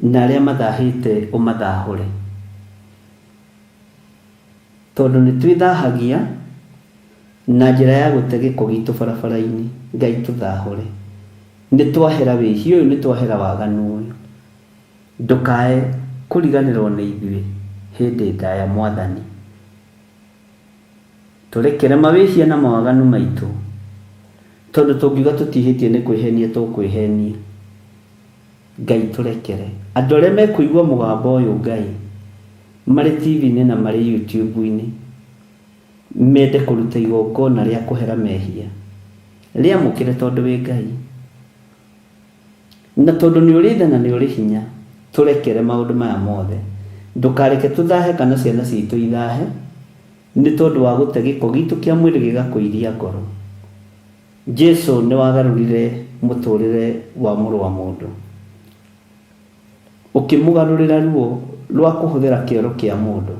na arĩa mathahĩte ũmathahũre. Tondũ nĩ twĩthahagia na njĩra ya gũte gĩko gitũ barabara-inĩ. Ngai tũthahũre. Nĩ twahera wĩhia ũyũ, nĩ twahera waganu ũyũ. Ndũkae kũriganĩrwo nĩ ithuĩ hĩndĩ ndaya Mwathani. Tũrekere mawĩhia na mawaganu maitũ, tondũ tũngiuga tũtihĩtie nĩ kwĩhenia tũkwĩhenia. Ngai tũrekere. Andũ arĩa mekũigua mũgambo ũyũ Ngai, marĩ TV-inĩ na marĩ YouTube-inĩ, mende kũruta igongona rĩa kũhera mehia, rĩamũkĩre tondũ wĩ Ngai. Na tondũ nĩ ũrĩ tha na nĩ ũrĩ hinya, tũrekere maũndũ maya mothe. Ndũkareke tũthahe kana ciana citũ ithahe, nĩ tondũ wa gũte gĩko gitũ kĩa mwĩrĩ gĩgakũiria ngoro. Jesu nĩ wagarũrire mũtũrĩre wa mũrũ wa mũndũ. Ũkĩmũgarũrĩra ruo rwa kũhũthĩra kĩoro kĩa mũndũ,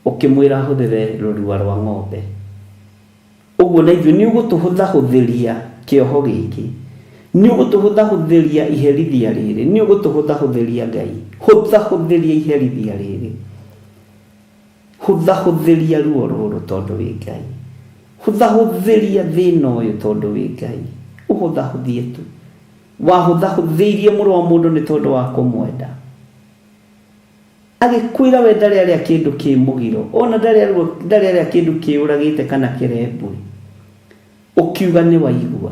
ũkĩmwĩra ahũthĩre rũrua rwa ng'ombe. Ũguo na ithuĩ nĩ ũgũtũhũthahũthĩria kĩoho gĩkĩ. Nĩ ũgũtũhũthahũthĩria iherithia rĩrĩ, nĩ ũgũtũhũthahũthĩria Ngai, hũthahũthĩria iherithia rĩrĩ, hũthahũthĩria ruo rũrũ tondũ wĩ Ngai, hũthahũthĩria thĩna ũyũ tondũ wĩ Ngai, ũhũthahũthie tu. Wahũthahũthĩirie mũrũ wa mũndũ nĩ tondũ wa kũmwenda. Agĩkwĩra we ndarĩ arĩa kĩndũ kĩ mũgiro, ona ndarĩ arĩa kĩndũ kĩũragĩte kana kĩrembwe. Ũkiuga nĩ waigua.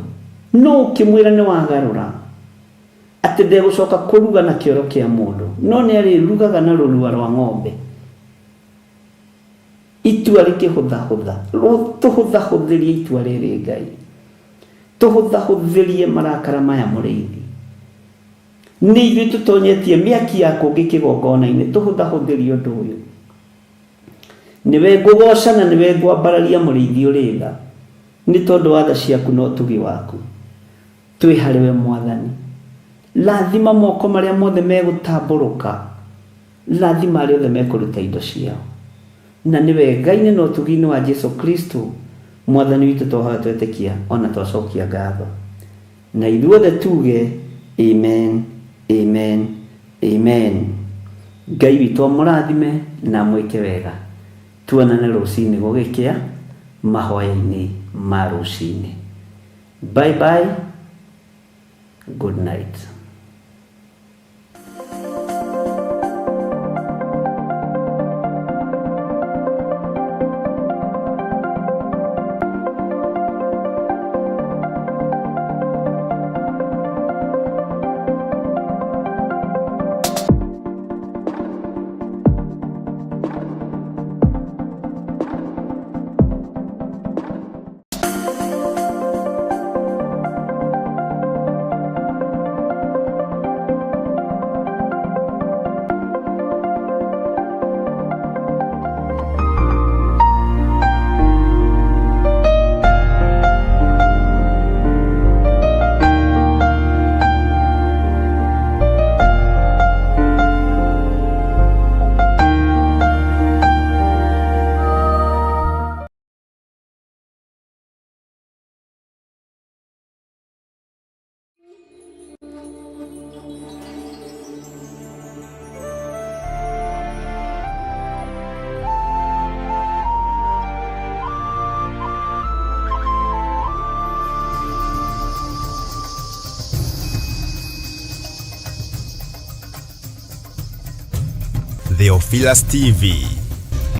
No ũkĩmwĩra nĩ wagarũra. Atĩ ndegũcoka kũruga na kĩoro kĩa mũndũ, no nĩ arĩrugaga na rũrua rwa ng'ombe. Itua rĩkĩhũthahũtha. Tũhũthahũthĩrie itua rĩrĩ Ngai. Tũhũthahũthĩrie marakara maya mũrĩithi. Nĩ ithuĩ tũtonyetie mĩaki ya kũngĩ kĩgongona-inĩ, tũhũthahũthĩrie ũndũ ũyũ. Nĩwe ngũgooca na nĩwe ngwambararia mũrĩithi ũrĩ tha, nĩ tondũ wa tha ciaku na ũtugi waku. Twĩ harĩ we Mwathani. Rathima moko marĩa mothe megũtambũrũka, rathima arĩa othe mekũruta indo ciao. Na nĩ wega-inĩ na ũtugi-inĩ wa Jesu Kristo Mwathani witũ twahoya twetĩkia ona twacokia ngatho. Na ithuothe tuge amen, amen, amen. Ngai witũ amũrathime na amwĩke wega. Tuonane rũcinĩ gũgĩkĩa mahoya-inĩ ma rũcinĩ. Bye bye. Good night. Theophilus TV.